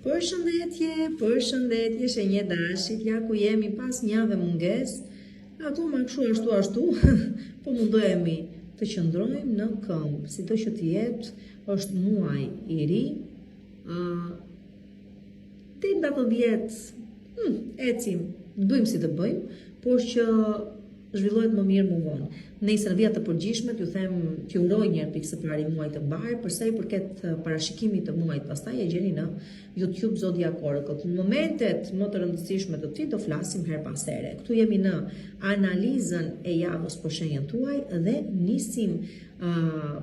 Përshëndetje, përshëndetje shenjë e dashit, ja ku jemi pas një jave mungesë, akoma kështu ashtu ashtu, po mundohemi të qëndrojmë në këmbë, sido që të jetë, është muaj i ri, uh, deri në datë 10, hmm, ecim, bëjmë si të bëjmë, por që zhvillohet më mirë më vonë. Nejse në vija të përgjithshme, t'ju them t'ju uroj një herë pikë së pari muaj të mbarë, për sa i përket eh, parashikimit të muajit pastaj e gjeni në YouTube Zodiac Oracle. Në momentet më të rëndësishme të tij do flasim herë pas here. Këtu jemi në analizën e javës për shenjën tuaj dhe nisim uh,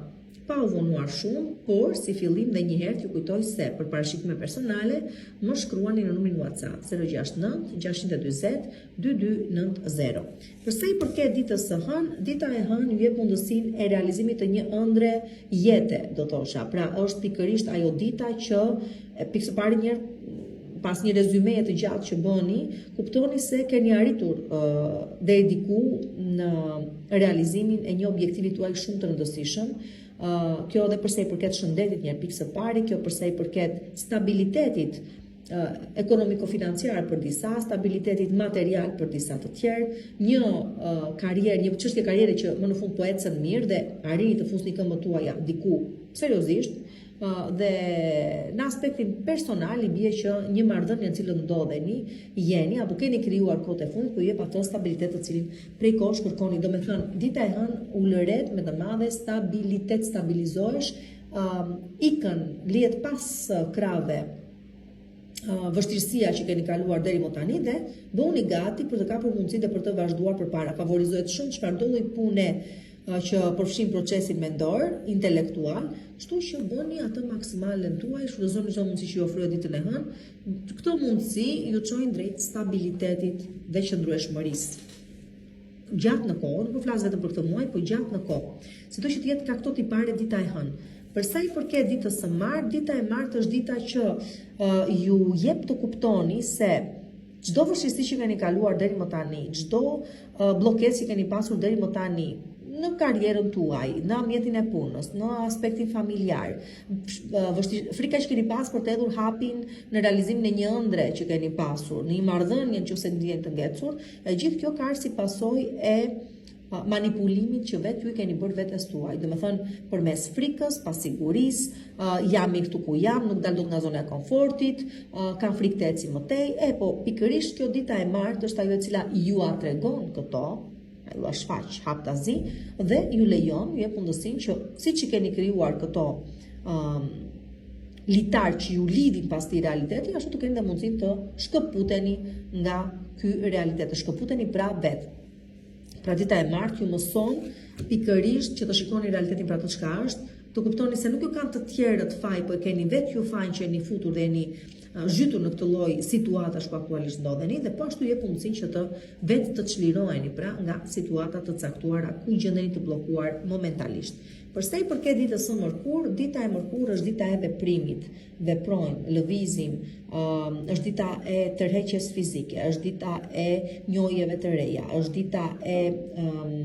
Pa u vonuar shumë, por si fillim dhe një herë t'ju kujtoj se për parashikime personale më shkruani në numrin WhatsApp 069 640 2290. Për sa i përket ditës së hënë, dita e hënë ju jep mundësinë e realizimit të një ëndrre jete, do thosha. Pra është pikërisht ajo dita që pikë së pari një herë pas një rezymeje të gjatë që bëni, kuptoni se keni arritur uh, deri diku në realizimin e një objektivi tuaj shumë të rëndësishëm. Uh, kjo edhe përsa i përket shëndetit një pikë së pari, kjo përsa i përket stabilitetit uh, ekonomiko-financiar për disa, stabilitetit material për disa të tjerë, një uh, karrierë, një çështje karriere që më në fund po ecën mirë dhe arrini të fusni këmbët tuaja diku seriozisht, dhe në aspektin personal i bie që një marrëdhënie në cilën ndodheni, jeni apo keni krijuar kohët e fundit, po ju jep atë stabilitet të cilin prej kohësh kërkoni. Domethënë, dita e hënë ulëret me të madhe stabilitet, stabilizohesh, um, ikën, lihet pas krahëve uh, vështirësia që keni kaluar deri më tani dhe bëhuni gati për të kapur mundësitë dhe për të vazhduar përpara. Favorizohet shumë çfarëdo lloj pune që përfshin procesin mendor, intelektual, kështu që bëni atë maksimalen tuaj, shfrytëzoni çdo mundësi që ju ofrohet ditën e hënë. Këto mundësi ju çojnë drejt stabilitetit dhe qëndrueshmërisë gjatë në kohë, nuk po flas vetëm për këtë muaj, po gjatë në kohë. Sido që të jetë ka këto tipare dita e hënë. Për sa i përket ditës së martë, dita e martë është dita që uh, ju jep të kuptoni se Çdo vështirësi që keni kaluar deri më tani, çdo bllokesë që keni pasur deri më tani në karrierën tuaj, në ambientin e punës, në aspektin familjar, vështirë, frika që keni pas për të hedhur hapin në realizimin e një ëndrre që keni pasur, në një marrëdhënie nëse ndiheni të ngecur, e gjithë kjo ka ardhur si pasojë e manipulimit që vetë ju i keni bërë vetes tuaj. Domethënë, përmes frikës, pasigurisë, uh, jam mirë këtu ku jam, nuk dal dot nga zona e komfortit, uh, kam frikë të eci më tej, e po pikërisht kjo dita e martë është ajo e cila jua tregon këto, jua shfaq haptazi dhe ju lejon, ju jep mundësinë që siç i keni krijuar këto um, litar që ju lidhin pas këtij realiteti, ashtu të keni dhe mundësinë të shkëputeni nga ky realitet, të shkëputeni pra vetë. Pra dita e martë ju mëson pikërisht që të shikoni realitetin për atë çka është, të kuptoni se nuk ju kanë të tjerët faj, po e keni vetë ju fajin që jeni futur dhe jeni zhytur në këtë lloj situatash ku aktualisht ndodheni dhe po ashtu jep mundësinë që të vetë të çliroheni pra nga situata të caktuara ku gjendeni të bllokuar momentalisht. Për sa i përket ditës së mërkurë, dita e mërkurë është dita e veprimit. Veprojmë, lëvizim, është dita e tërheqjes fizike, është dita e njohjeve të reja, është dita e um,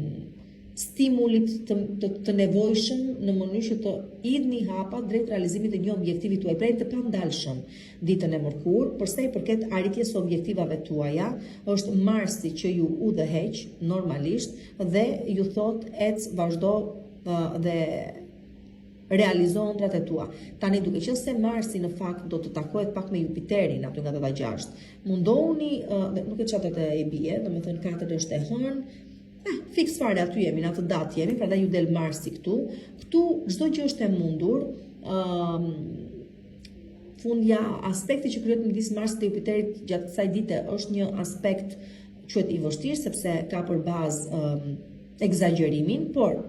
stimulit të, të, të nevojshëm në mënyrë që të hidhni hapa drejt realizimit të një objektivi tuaj. Pra jeni të pandalshëm ditën e mërkurë, për sa i përket arritjes së objektivave tuaja, është Marsi që ju udhëheq normalisht dhe ju thotë ec, vazhdo dhe realizo ëndrrat e tua. Tani duke qenë se Marsi në fakt do të takohet pak me Jupiterin aty nga data 6. Mundohuni, uh, nuk e çfarë date i bie, domethënë 4 është e hënë. Eh, fiks fare aty jemi, në atë datë jemi, prandaj ju del Marsi këtu. Këtu çdo gjë është e mundur. Ëm um, fundja aspekti që krijohet midis Marsit dhe Jupiterit gjatë kësaj dite është një aspekt quhet i vështirë sepse ka për bazë um, ekzagjerimin, por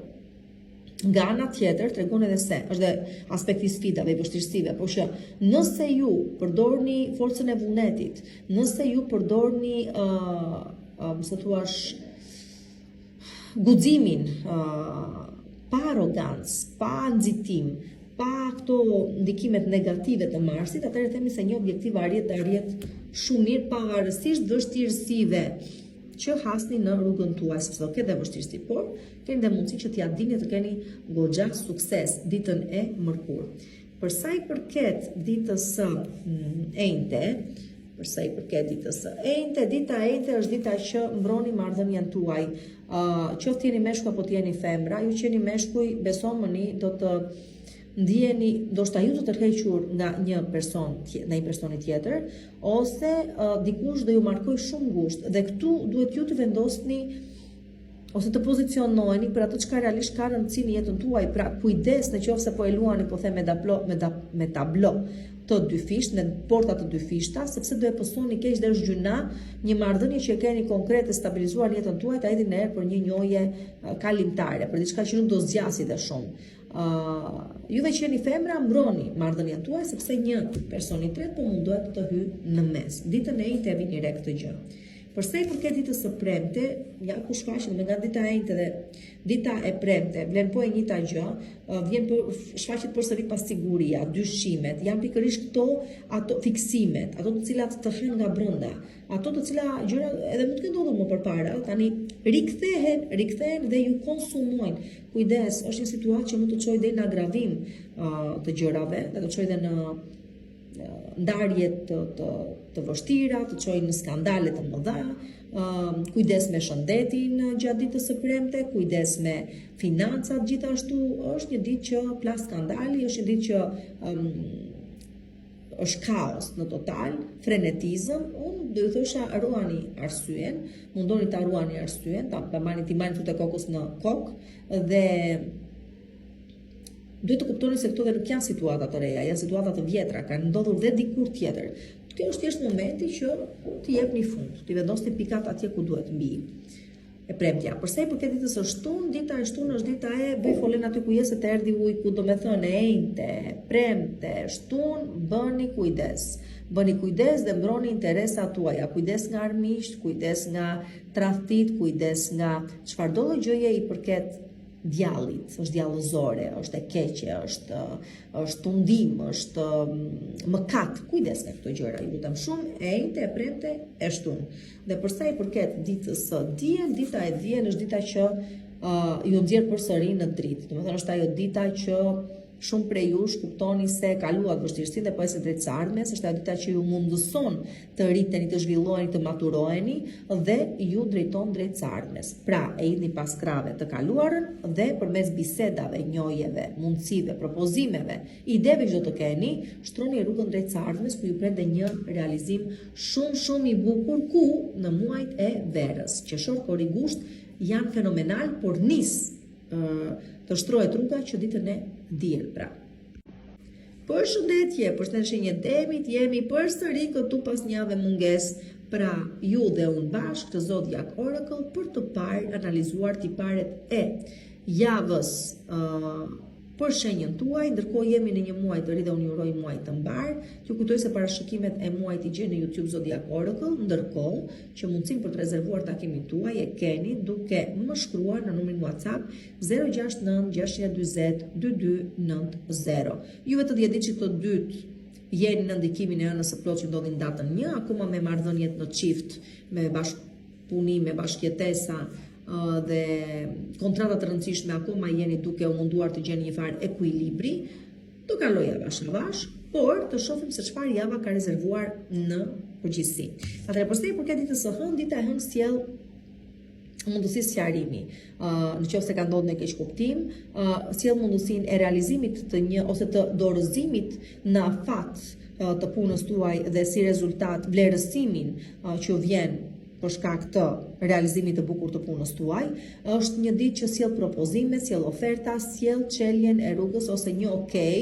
Nga ana tjetër, tregon edhe se, është dhe aspekti i sfidave, i vështirësive, por që nëse ju përdorni forcën e vullnetit, nëse ju përdorni, uh, uh, si të thuash, guximin, uh, pa arrogancë, pa nxitim, pa këto ndikimet negative të Marsit, atëherë themi se një objektiv arrihet dhe arrihet shumë mirë pavarësisht vështirësive që hasni në rrugën tuaj, sepse do ketë dhe vështirësi, por keni dhe mundësi që t'ia dilni të keni goxha sukses ditën e mërkurë. Për sa i përket ditës së mm, enjte, për sa i përket ditës së enjte, dita e enjte është dita që mbroni marrëdhënien tuaj. Ë, uh, qoftë jeni meshkuj apo të jeni femra, ju që jeni meshkuj, besomëni, do të ndiheni ndoshta ju të tërhequr nga një person, nga një personi tjetër, ose uh, dikush do ju markojë shumë ngushtë dhe këtu duhet ju të vendosni ose të pozicionoheni për atë çka realisht ka rëndësi në jetën tuaj. Pra, kujdes në qoftë se po e luani, po them me dablo, me da, me tablo të dyfisht, me porta të dyfishta, sepse do e pësoni keq dhe është gjynah një marrëdhënie që e keni konkrete stabilizuar në jetën tuaj, ta hedhni në erë për një njohje kalimtare, për diçka që nuk do zgjasë dhe shumë. Uh, juve që jeni femra, mbroni marrëdhënien tuaj sepse një person i tretë po mundohet të hyjë në mes. Ditën e enjte e vini re këtë gjë. Për sa i përket ditës së premte, ja ku shfaqet me nga dita e enjte dhe dita e premte, vlen po e njëjta gjë, vjen për shfaqet përsëri pasiguria, dyshimet, janë pikërisht këto ato fiksimet, ato të cilat të hanë nga brenda, ato të cila gjëra edhe mund të kenë ndodhur më përpara, tani rikthehen, rikthehen dhe ju konsumojnë. Kujdes, është një situatë që mund të çojë deri në agravim uh, të gjërave, dhe të çojë dhe në ndarje të, të, të vështira, të çojë në skandale të mëdha, uh, kujdes me shëndetin gjatë ditës së premte, kujdes me financat gjithashtu, është një ditë që plas skandali, është një ditë që um, është kaos në total, frenetizëm, unë do ju thosha ruani arsyen, mundoni ta ruani arsyen, ta, ta mbani t'i mbani trutë e kokës në kokë dhe duhet të kuptoni se këto dhe nuk janë situata të reja, janë situata të vjetra, kanë ndodhur dhe dikur tjetër. Kjo është thjesht momenti që t'i jepni fund, t'i vendosni pikat atje ku duhet mbi. E premtja. Për sa i përket ditës së shtunë, dita e shtunë është dita e bëj folenë aty ku je se të erdhi ujku, domethënë e enjte, premte, shtunë, bëni kujdes. Bëni kujdes dhe mbroni interesat tuaja. Kujdes nga armiqtë, kujdes nga tradhtitë, kujdes nga çfarëdo lloj gjëje i përket djallit, është djallëzore, është e keqe, është është tundim, është mm, mëkat. Kujdes nga këto gjëra, ju lutem shumë, e enjte, e premte, e shtunë. Dhe për sa i përket ditës së diel, dita e diel është dita që uh, ju nxjerr përsëri në dritë. Domethënë është ajo dita që shumë prej jush kuptoni se kaluat vështirësinë dhe po ecni drejt së ardhmes, është ajo dita që ju mundëson të rriteni, të zhvilloheni, të maturoheni dhe ju drejton drejt së ardhmes. Pra, e hidhni pas krahëve të kaluarën dhe përmes bisedave, njohjeve, mundësive, propozimeve, ideve që do të keni, shtroni rrugën drejt së ardhmes ku ju pret dhe një realizim shumë shumë i bukur ku në muajt e verës, qershor, korrik, gusht janë fenomenal, por nis të shtrohet rruga që ditën e diel pra. Përshëndetje, përshëndetje shenjë e demit, jemi përsëri këtu pas një jave mungesë, pra ju dhe unë bashkë të Zodiac Oracle për të parë, analizuar tiparet e javës uh, për shenjën tuaj, ndërkohë jemi në një muaj të ri dhe unë ju uroj muaj të mbarë. Ju kujtoj se parashikimet e muajit i gjeni në YouTube Zodiac Oracle, ndërkohë që mundësinë për të rezervuar takimin tuaj e keni duke më shkruar në numrin WhatsApp 069 640 2290. Juve të dhjetëditëshit të dytë jeni në ndikimin e hënës së plotë që ndodhi në datën 1, akoma me marrëdhëniet në çift, me bashkëpunime, bashkëjetesa, dhe kontrata të rëndësishme akoma jeni duke u munduar të gjeni një farë ekuilibri, do kalojë avash avash, por të shohim se çfarë java ka rezervuar në përgjithësi. Atëherë për sa i përket ditës së hënë, dita e hënë sjell mundësi sqarimi. Ë uh, në qoftë se ka ndodhur një keqkuptim, ë uh, sjell mundësinë e realizimit të një ose të dorëzimit në afat uh, të punës tuaj dhe si rezultat vlerësimin uh, që vjen për shkak të realizimit të bukur të punës tuaj, është një ditë që sjell propozime, sjell oferta, sjell çeljen e rrugës ose një okay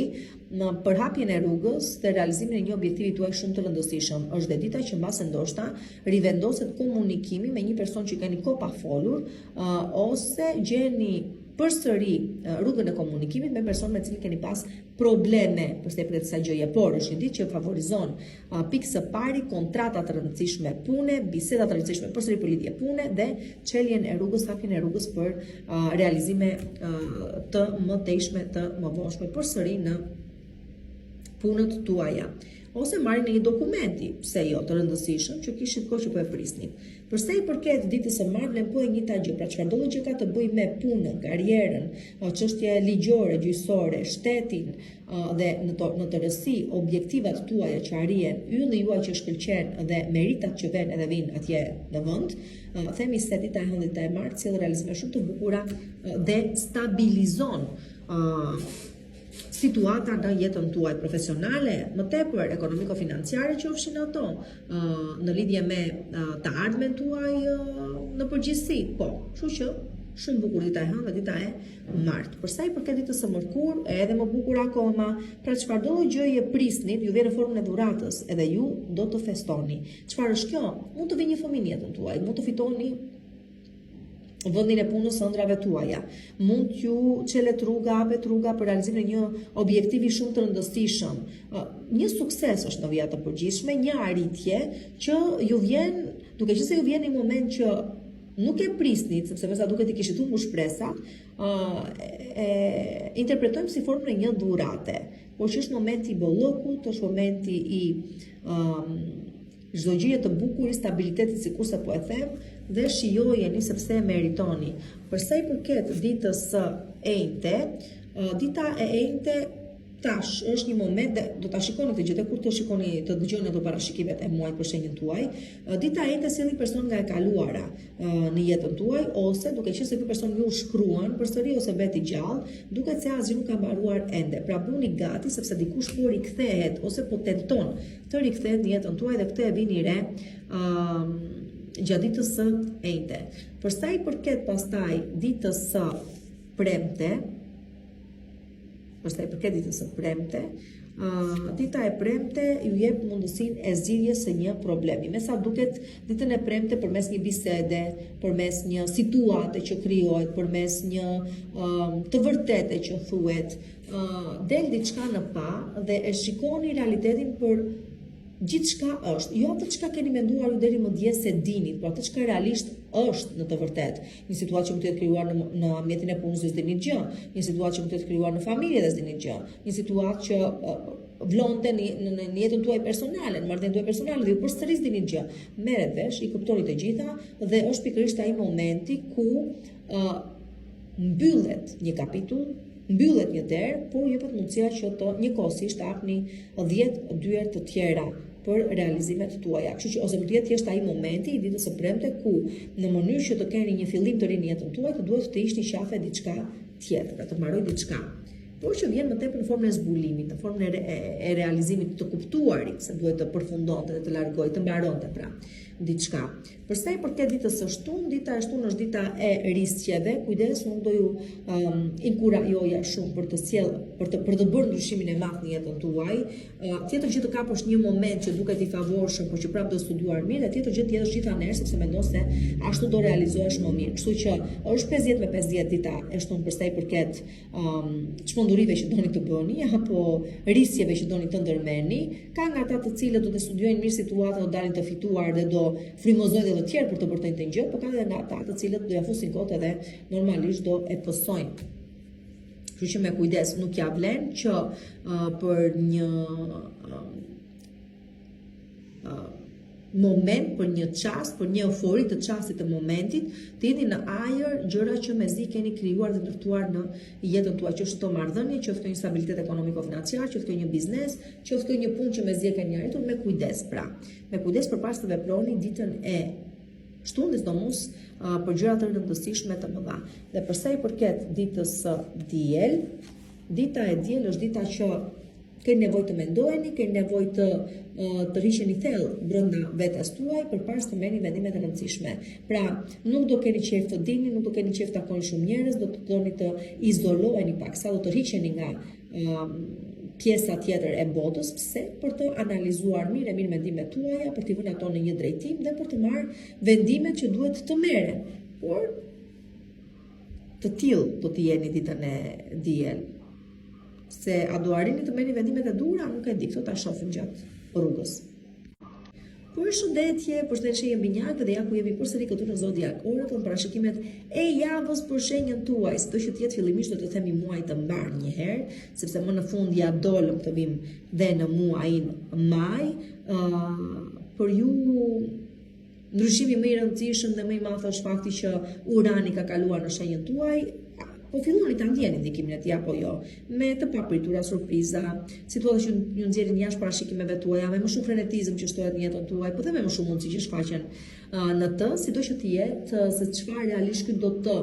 në përhapjen e rrugës dhe realizimin e një objektivi tuaj shumë të rëndësishëm. Është dhe dita që mbase ndoshta rivendoset komunikimi me një person që keni kohë pa folur, uh, ose gjeni përsëri rrugën e komunikimit me person me cilin keni pas probleme për sa i përket kësaj gjëje, por është një ditë që favorizon pikë së pari kontrata të rëndësishme pune, biseda të rëndësishme përsëri për lidhje pune dhe çeljen e rrugës, hapjen e rrugës për realizime të mëtejshme të mëvonshme përsëri në punët tuaja. Ose marrjen e një dokumenti, pse jo, të rëndësishëm, që kishit kohë që po e prisnit. Për sa i përket ditës së martë, vlen po e njëjta gjë, pra çfarëdo lloj gjë ka të bëjë me punën, karrierën, çështje ligjore, gjyqësore, shtetin dhe në to, në tërësi objektivat tuaja që arrihen, ylli juaj që shkëlqen dhe meritat që vjen edhe vijnë atje në vend, themi se dita e hënë dhe dita e martë sjell realizime shumë të bukura dhe stabilizon situata në jetën tuaj profesionale, më tepër ekonomiko-financiare qofshin ato, në lidhje me të ardhmen tuaj në përgjithësi, po, kështu që shumë bukur dita e hënë dhe dita e martë. Për sa i përket ditës së mërkurë, edhe më bukur akoma, pra çfarëdo lloj gjëje prisnit, ju vjen në formën e dhuratës, edhe ju do të festoni. Çfarë është kjo? Mund të vijë një fëmijë në jetën tuaj, mund të fitoni vendin e punës së ëndrrave tuaja. Mund t'ju çelet rruga, hapet rruga për realizimin e një objektivi shumë të rëndësishëm. Një sukses është në vija të përgjithshme, një arritje që ju vjen, duke qenë se ju vjen në një moment që nuk e prisnit, sepse me sa duket i kishit humbur shpresat, e interpretojmë si formën e një dhurate. Por që është momenti i bollëkut, është momenti i um, Çdo gjëje të bukur i stabilitetit sikurse po e them dhe shijojeni sepse e meritoni. Për sa i përket ditës së enjte, dita e enjte tash është një moment dhe do ta shikoni këtë gjë dhe kur të shikoni të dëgjoni ato parashikimet e muajit për shenjën tuaj, dita e enjte sjell një person nga e kaluara në jetën tuaj ose duke qenë se ky person ju shkruan përsëri ose vetë i gjallë, duket se asgjë nuk ka mbaruar ende. Pra bëhuni gati sepse dikush po rikthehet ose po tenton të rikthehet në jetën tuaj dhe këtë e vini re uh, gjatë ditës së enjte. Për sa i përket pastaj ditës së premte, për sa i përket ditës së premte, uh, dita e premte ju jep mundësinë e zgjidhjes së një problemi. Me sa duket ditën e premte përmes një bisede, përmes një situate që krijohet, përmes një uh, të vërtete që thuhet, del diçka në pah dhe e shikoni realitetin për gjithçka është, jo atë çka keni menduar ju deri më dje se dinit, por atë çka realisht është në të vërtetë. Një situatë që mund të jetë krijuar në në ambientin e punës dhe s'dinit gjë, një situatë që mund të jetë krijuar në familje dhe s'dinit gjë, një situatë që vlonte në në, në jetën tuaj personale, në marrëdhënien tuaj personale dhe ju përsëri s'dinit gjë. Merret vesh, i kuptoni të gjitha dhe është pikërisht ai momenti ku uh, mbyllet një kapitull, mbyllet një derë, por jepet mundësia që të njëkohësisht të hapni 10 dyer të tjera për realizimet tuaja. Kështu që ose mund të jetë thjesht ai momenti i ditës së premte ku në mënyrë që të keni një fillim të ri në jetën tuaj, të duhet të hiqni qafe diçka tjetër, pra të mbarojë diçka. Por që vjen më tepër në formën e zbulimit, në formën e, re, e realizimit të kuptuarit se duhet të përfundonte dhe të largojë, të mbaronte pra diçka. Për sa i përket ditës së shtunë, dita e shtunë është dita e risqeve. Kujdes, unë do ju um, inkurajoja shumë për të sjell, për të për të bërë ndryshimin e madh në jetën tuaj. Uh, tjetër gjë të kapësh një moment që duket i favorshëm, por që prapë do studiuar mirë, dhe tjetër gjë të jesh gjithë aner sepse mendon se ashtu do realizohesh më mirë. Kështu që është 50 me 50 dita e shtunë për sa i përket um, çmendurive që doni të bëni apo risqeve që doni të ndërmerrni, ka nga ata të cilët do të studiojnë mirë situatën, do dalin të fituar dhe do frymëzojnë edhe të tjerë për të bërë të njëjtën gjë, por ka edhe nga ata të cilët do ja fusin kot edhe normalisht do e pësojnë. Kështu që me kujdes nuk ja vlen që uh, për një uh, uh, moment, për një çast, për një eufori të çastit të momentit, të hidhni në ajër gjëra që mezi keni krijuar dhe ndërtuar në jetën tuaj, qoftë këto marrëdhënie, qoftë kjo një stabilitet ekonomiko-financiar, qoftë kjo një biznes, qoftë kjo një punë që mezi e keni arritur me kujdes pra. Me kujdes përpara se të veproni ditën e shtunë dhe sidomos për gjëra të rëndësishme të mëdha. Dhe për sa i përket ditës së diel, dita e diel është dita që Keni nevojë të mendoheni, keni nevojë të të tërhiqeni thellë brenda vetes tuaj përpara se të merrni vendime të rëndësishme. Pra, nuk do keni qejf të dilni, nuk do keni qejf të takoni shumë njerëz, do të doni të izoloheni pak, sa do të tërhiqeni nga um, pjesa tjetër e botës, pse? Për të analizuar mirë e mirë mendimet tuaja, për t'i vënë ato në një drejtim dhe për të marrë vendimet që duhet të merren. Por të tillë do të jeni ditën e diel. Se a do arrini të merrni vendimet e duhura, nuk e di, këto ta shohim gjatë rrugës. Përshëndetje, përshëndetje shenjën Binjakëve dhe ja ku jemi përsëri këtu në Zodiac Oracle në parashikimet e javës për shenjën tuaj. Sido që të jetë fillimisht do të themi muaj të mbarë një herë, sepse më në fund ja dolëm të vim dhe në muajin maj, uh, për ju ndryshimi më i rëndësishëm dhe më i madh është fakti që Urani ka kaluar në shenjën tuaj, po filloni ta ndjeni ndikimin e tij apo jo, me të papritura, surpriza, situata që ju nxjerrin jashtë parashikimeve tuaja, me më shumë frenetizëm që shtohet në jetën tuaj, po dhe me më shumë mundësi që shfaqen në të, sido që të jetë, se çfarë realisht ky do të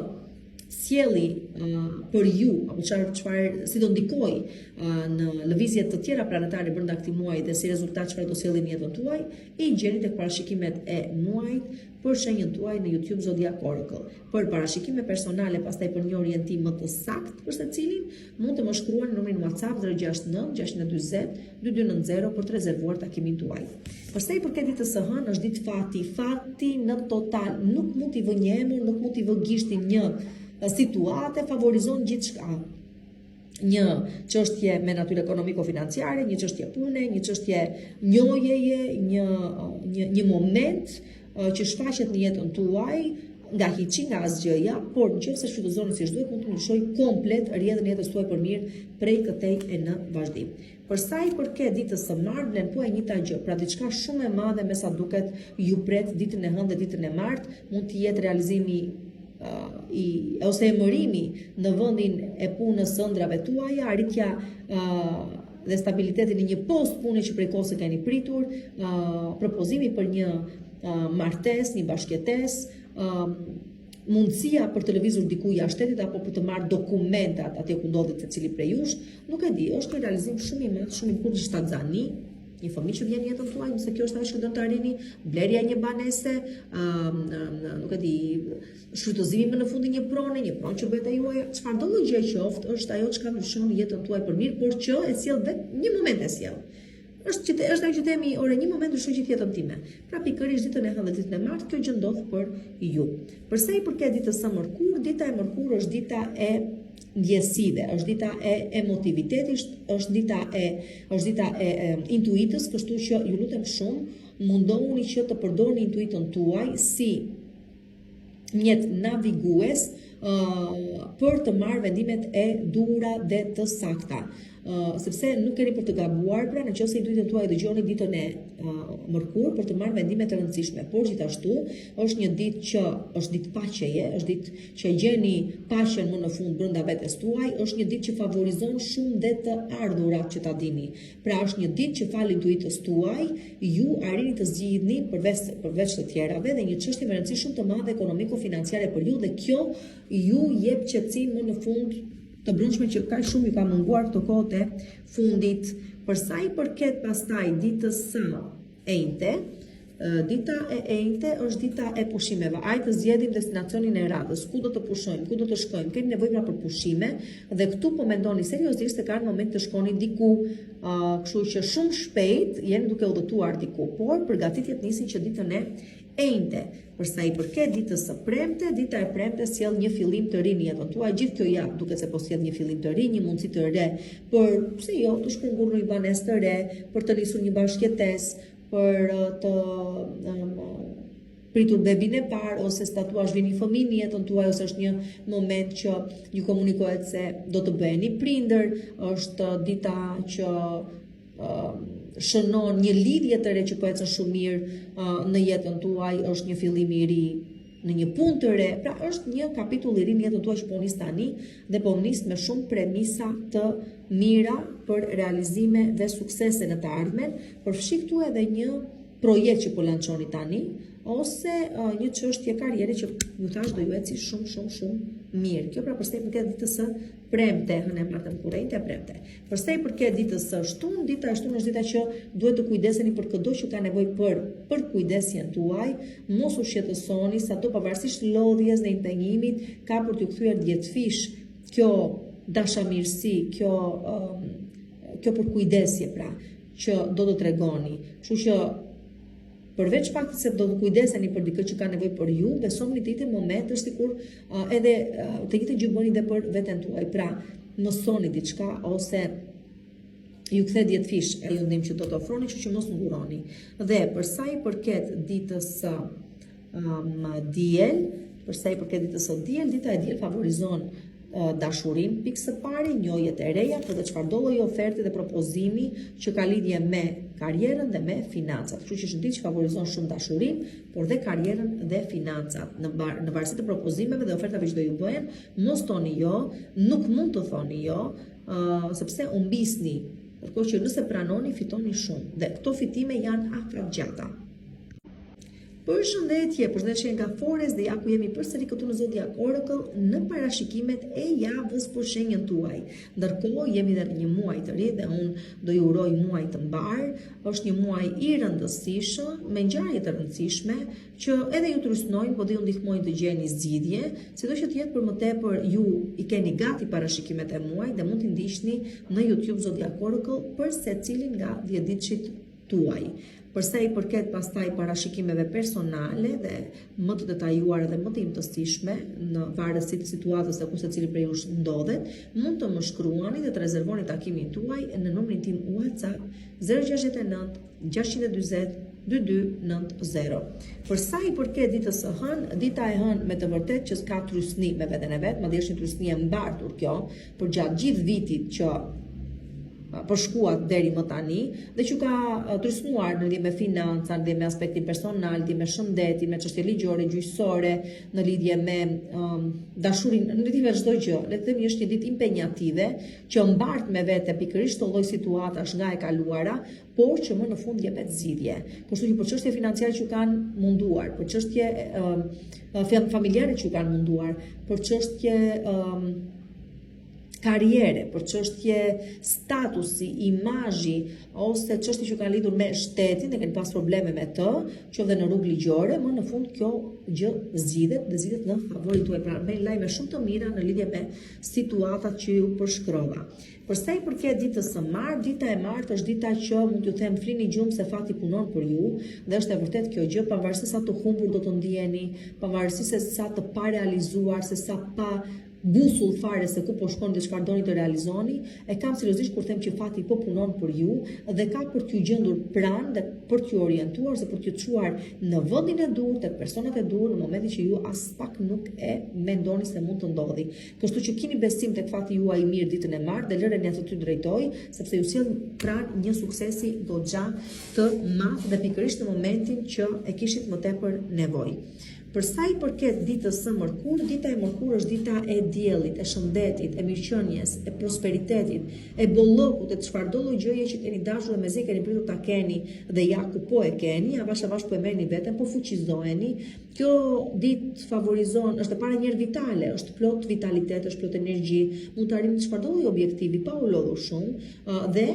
sjelli uh, për ju apo çfarë çfarë si do ndikojë uh, në lëvizje të tjera planetare brenda këtij muaji dhe si rezultat çfarë do sjelli në jetën tuaj, i gjeni tek parashikimet e muajit për shenjën tuaj në YouTube Zodiac Oracle. Për parashikime personale, pastaj për një orientim më të saktë për secilin, mund të më shkruani në numrin WhatsApp 069 640 2290 për të rezervuar takimin tuaj. Për sa i përket ditës së hënë, është ditë fati, fati në total, nuk mund t'i vë një emër, nuk mund t'i vë gishtin një situate, favorizon gjithçka një çështje me natyrë ekonomiko-financiare, një çështje pune, një çështje njohjeje, një një një moment që shfaqet në jetën tuaj nga hiçi, nga asgjëja, por në qoftë se shfrytëzoni siç duhet, mund të ndryshojë komplet rrjedhën e jetës tuaj për mirë prej këtej e në vazhdim. Për sa i përket ditës së martë, vlen po e njëjta gjë, pra diçka shumë e madhe me sa duket ju pret ditën e hënë dhe ditën e martë, mund të jetë realizimi uh, i ose emërimi në vendin e punës së ëndrrave tuaja, arritja uh, dhe stabiliteti në një post pune që prej kohës e keni pritur, uh, propozimi për një uh, martesë, një bashkëjetesë, uh, mundësia për të lëvizur diku jashtë shtetit apo për të marrë dokumentat atje ku ndodhet secili prej jush, nuk e di, është një realizim shumë i madh, shumë i bukur shtatzani, një fëmijë që vjen në jetën tuaj, nëse kjo është ajo që do të arrini, blerja e një banese, ëm nuk e di, shfrytëzimi më në fund i një prone, një pronë që bëhet e juaja, çfarëdo lloj gjëje qoftë, është ajo çka ndryshon jetën tuaj për mirë, por që e sjell vetë një moment e sjell. Është që është ajo që themi, ore, një moment ndryshoi gjithë jetën time. Pra pikërisht ditën e hënë dhe ditën e martë, kjo gjë ndodh për ju. Për sa i përket ditës së mërkurë, dita e mërkurë është dita e ndjesive, është dita e emotivitetit, është dita e është dita e, e intuitës, kështu që ju lutem shumë, mundohuni që të përdorni intuitën tuaj si mjet navigues uh, për të marrë vendimet e duhura dhe të sakta. Uh, sepse nuk keni për të gabuar, pra në qoftë se intuitën tuaj dëgjoni ditën e uh, mërkurë për të marrë vendime të rëndësishme, por gjithashtu është një ditë që është ditë paqeje, është ditë që gjeni paqen më në fund brenda vetes tuaj, është një ditë që favorizon shumë dhe të ardhurat që ta dini. Pra është një ditë që falë intuitës tuaj, ju arrini të zgjidhni përveç përveç të tjerave dhe një çështje me rëndësi shumë të madhe ekonomiko-financiare për ju dhe kjo ju jep qetësi më në fund të brendshme që kaq shumë ju ka munguar këto kohët e fundit. Për sa i përket pastaj ditës së enjte, Dita e enjte është dita e pushimeve. Hajt të zgjedhim destinacionin e radhës, ku do të pushojmë, ku do të shkojmë. Keni nevojë pra për pushime dhe këtu po mendoni seriozisht se ka ardhur momenti të shkoni diku, uh, kështu që shumë shpejt jeni duke udhëtuar diku, por përgatitjet nisin që ditën e enjte. Për sa i përket ditës së premte, dita e premte sjell një fillim të ri në jetën tuaj. Gjithë kjo javë duket se po sjell një fillim të ri, një mundësi të re për pse jo, të shpërngulur në një banesë të re, për të nisur një bashkëjetesë, për të um, pritur bebin e parë ose si ta thuash vjen një fëmijë në jetën tuaj ose është një moment që ju komunikohet se do të bëheni prindër, është dita që uh, shënon një lidhje të re që po ecën shumë mirë uh, në jetën tuaj, është një fillim i ri në një punë të re, pra është një kapitull i ri në jetën tuaj që po nis tani dhe po nis me shumë premisa të mira për realizime dhe suksese në të ardhmen, përfshi këtu edhe një projekt që po lançoni tani ose uh, një çështje karriere që ju thashë do ju eci shumë shumë shumë mirë. Kjo pra për sa i përket ditës së premte, hënë e martë mërkurë, enjte premte. Për sa i përket ditës së shtunë, dita e shtunë është dita që duhet të kujdeseni për këdo që ka nevojë për përkujdesjen tuaj, mos u shqetësoni sado pavarësisht lodhjes dhe impenjimit, ka për t'ju kthyer dhjetëfish kjo dashamirësi, kjo um, kjo përkujdesje pra që do të tregoni. Kështu që Përveç faktit se do të kujdeseni për dikë që ka nevojë për ju, besomëni të njëjtin moment është sikur uh, edhe uh, të njëjtën gjë bëni dhe për veten tuaj. Pra, mësoni diçka ose ju kthehet dhjetëfish ajo ndihmë që do të ofroni, kështu që mos nguroni. Dhe për sa i përket ditës së um, diel, për sa i përket ditës së diel, dita e diel favorizon Dashurinë pikë së pari, njohjet e reja, por dhe çfarëdo lloj oferte dhe propozimi që ka lidhje me karrierën dhe me financat. Kështu që është një ditë që favorizon shumë dashurinë, por dhe karrierën dhe financat. Në var, në varësi të propozimeve dhe ofertave që do ju bëhen, mos thoni jo, nuk mund të thoni jo, uh, sepse humbisni. Ndërkohë që nëse pranoni, fitoni shumë. Dhe këto fitime janë afatgjata. Përshëndetje, përshëndetje nga Forest dhe ja ku jemi përsëri këtu në Zodiac Oracle në parashikimet e javës për shenjën tuaj. Ndërkohë jemi dhe në një muaj të ri dhe unë do ju uroj muaj të mbarë. Është një muaj i rëndësishëm, me ngjarje të rëndësishme që edhe ju trysnojnë, po dhe ju ndihmojnë të gjeni zgjidhje. Sido që të jetë për më tepër ju i keni gati parashikimet e muajit dhe mund t'i ndiqni në YouTube Zodiac Oracle për secilin nga 10 ditëshit tuaj. Për sa i përket pastaj parashikimeve personale dhe më të detajuara dhe më të imtësishme në varësi të situatës se ku secili prej jush ndodhet, mund të më shkruani dhe të rezervoni takimin tuaj në numrin tim WhatsApp 069 640 2290. Për sa i përket ditës së hënë, dita e hënë me të vërtetë që ka trysni me veten e vet, madje është një trysni e mbartur kjo, përgjatë gjithë vitit që përshkuat deri më tani dhe që ka trysnuar në lidhje me financa, në lidhje me aspektin personal, në lidhje me shëndetin, me çështje ligjore, gjyqësore, në lidhje me um, dashurinë, në lidhje me çdo gjë. Le të themi është një ditë impenjative që mbart me vete pikërisht këto lloj situatash nga e kaluara, por që më në fund jepet zgjidhje. Kështu që për çështje financiare që ju kanë munduar, për çështje um, familjare që ju kanë munduar, për çështje um, karriere, për çështje statusi, imazhi ose çështje që kanë lidhur me shtetin dhe keni pas probleme me të, qoftë dhe në rrugë ligjore, më në fund kjo gjë zgjidhet dhe zgjidhet në favorin tuaj. Pra, me lajme shumë të mira në lidhje me situatat që ju përshkrova. Për sa i përket ditës së martë, dita e martë është dita që mund t'ju them flini gjumë se fati punon për ju dhe është e vërtetë kjo gjë, pavarësisht sa të humbur do të ndiheni, pavarësisht se sa të parealizuar, se sa pa busull fare se ku po shkoni dhe çfarë doni të realizoni, e kam seriozisht kur them që fati po punon për ju dhe ka për t'ju gjendur pranë dhe për t'ju orientuar ose për t'ju çuar në vendin e duhur tek personat e duhur në momentin që ju aspak nuk e mendoni se mund të ndodhi. Kështu që kini besim tek fati juaj i mirë ditën e martë dhe lëreni atë t'ju drejtojë, sepse ju sjell pranë një suksesi goxha të madh dhe pikërisht në momentin që e kishit më tepër nevojë. Për sa i përket ditës së mërkurë, dita e mërkurë është dita e diellit, e shëndetit, e mirëqenies, e prosperitetit, e bollëkut, e çfarëdo lloj gjëje që keni dashur dhe mezi keni pritur ta keni dhe ja ku po e keni, avash avash po e merrni veten, po fuqizoheni. Kjo ditë favorizon, është e para njëherë vitale, është plot vitalitet, është plot energji, mund të arrini çfarëdo lloj objektivi pa u lodhur shumë dhe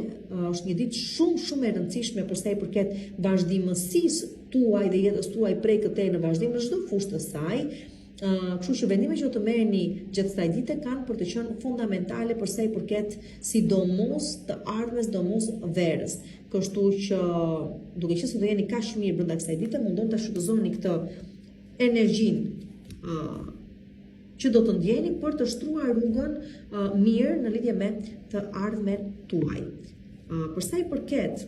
është një ditë shumë shumë e rëndësishme për sa i përket vazhdimësisë tuaj dhe jetës tuaj prej këtej në vazhdim në çdo fushë të saj. Uh, kështu që vendimet që do të merrni gjatë kësaj dite kanë për të qenë fundamentale për sa i përket sidomos të ardhmes, sidomos verës. Kështu që duke qenë se do jeni kaq mirë brenda kësaj dite, mundohuni ta shfrytëzoni këtë energjinë uh, që do të ndjeni për të shtruar rrugën uh, mirë në lidhje me të ardhmen tuaj. Uh, për sa i përket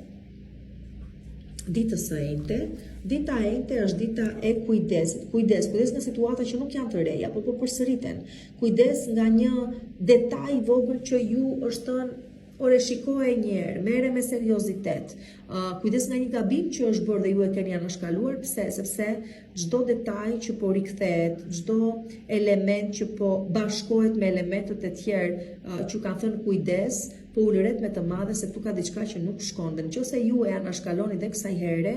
ditës së enjte, dita e enjte është dita e kujdesit. Kujdes, kujdes nga situata që nuk janë të reja, por po përsëriten. Kujdes nga një detaj i vogël që ju është thënë ore shikoje një herë, merre me seriozitet. Uh, kujdes nga një gabim që është bërë dhe ju e keni anashkaluar, pse? Sepse çdo detaj që po rikthehet, çdo element që po bashkohet me elementët e tjerë uh, që kanë thënë kujdes, po ulëret me të madhe se këtu ka diçka që nuk shkon dhe në qoftë se ju e anashkaloni dhe kësaj here,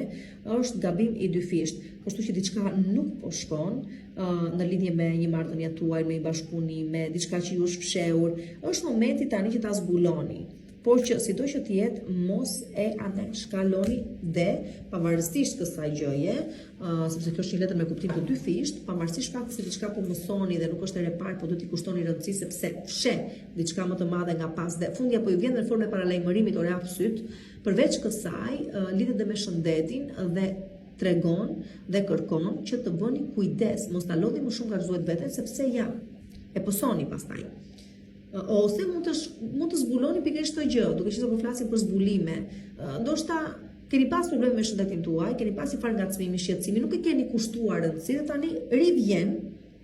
është gabim i dyfishtë. Kështu që diçka nuk po shkon uh, në lidhje me një marrëdhënie tuaj, me një bashkëpunim, me diçka që ju është fshehur, është momenti tani që ta zbuloni. Por që sido që të jetë, mos e anashkaloni dhe pavarësisht kësaj gjëje, uh, sepse kjo është një letër me kuptim të dyfishtë, pavarësisht faktit se diçka po mësoni dhe nuk është e parë, po duhet t'i kushtoni rëndësi sepse fsheh diçka më të madhe nga pas dhe fundja po ju vjen në formë e paralajmërimit ore hap sytë. Përveç kësaj, uh, lidhet dhe me shëndetin dhe tregon dhe kërkon që të bëni kujdes, mos ta lodhni më shumë nga ç'duhet veten sepse ja e pësoni pastaj. Ose mund të mund të zbuloni pikërisht këtë gjë, duke qenë se po flasim për zbulime. Ndoshta keni pas probleme me shëndetin tuaj, keni pas një farë ngacmimi, shqetësimi, nuk e keni kushtuar rëndësi dhe tani rivjen.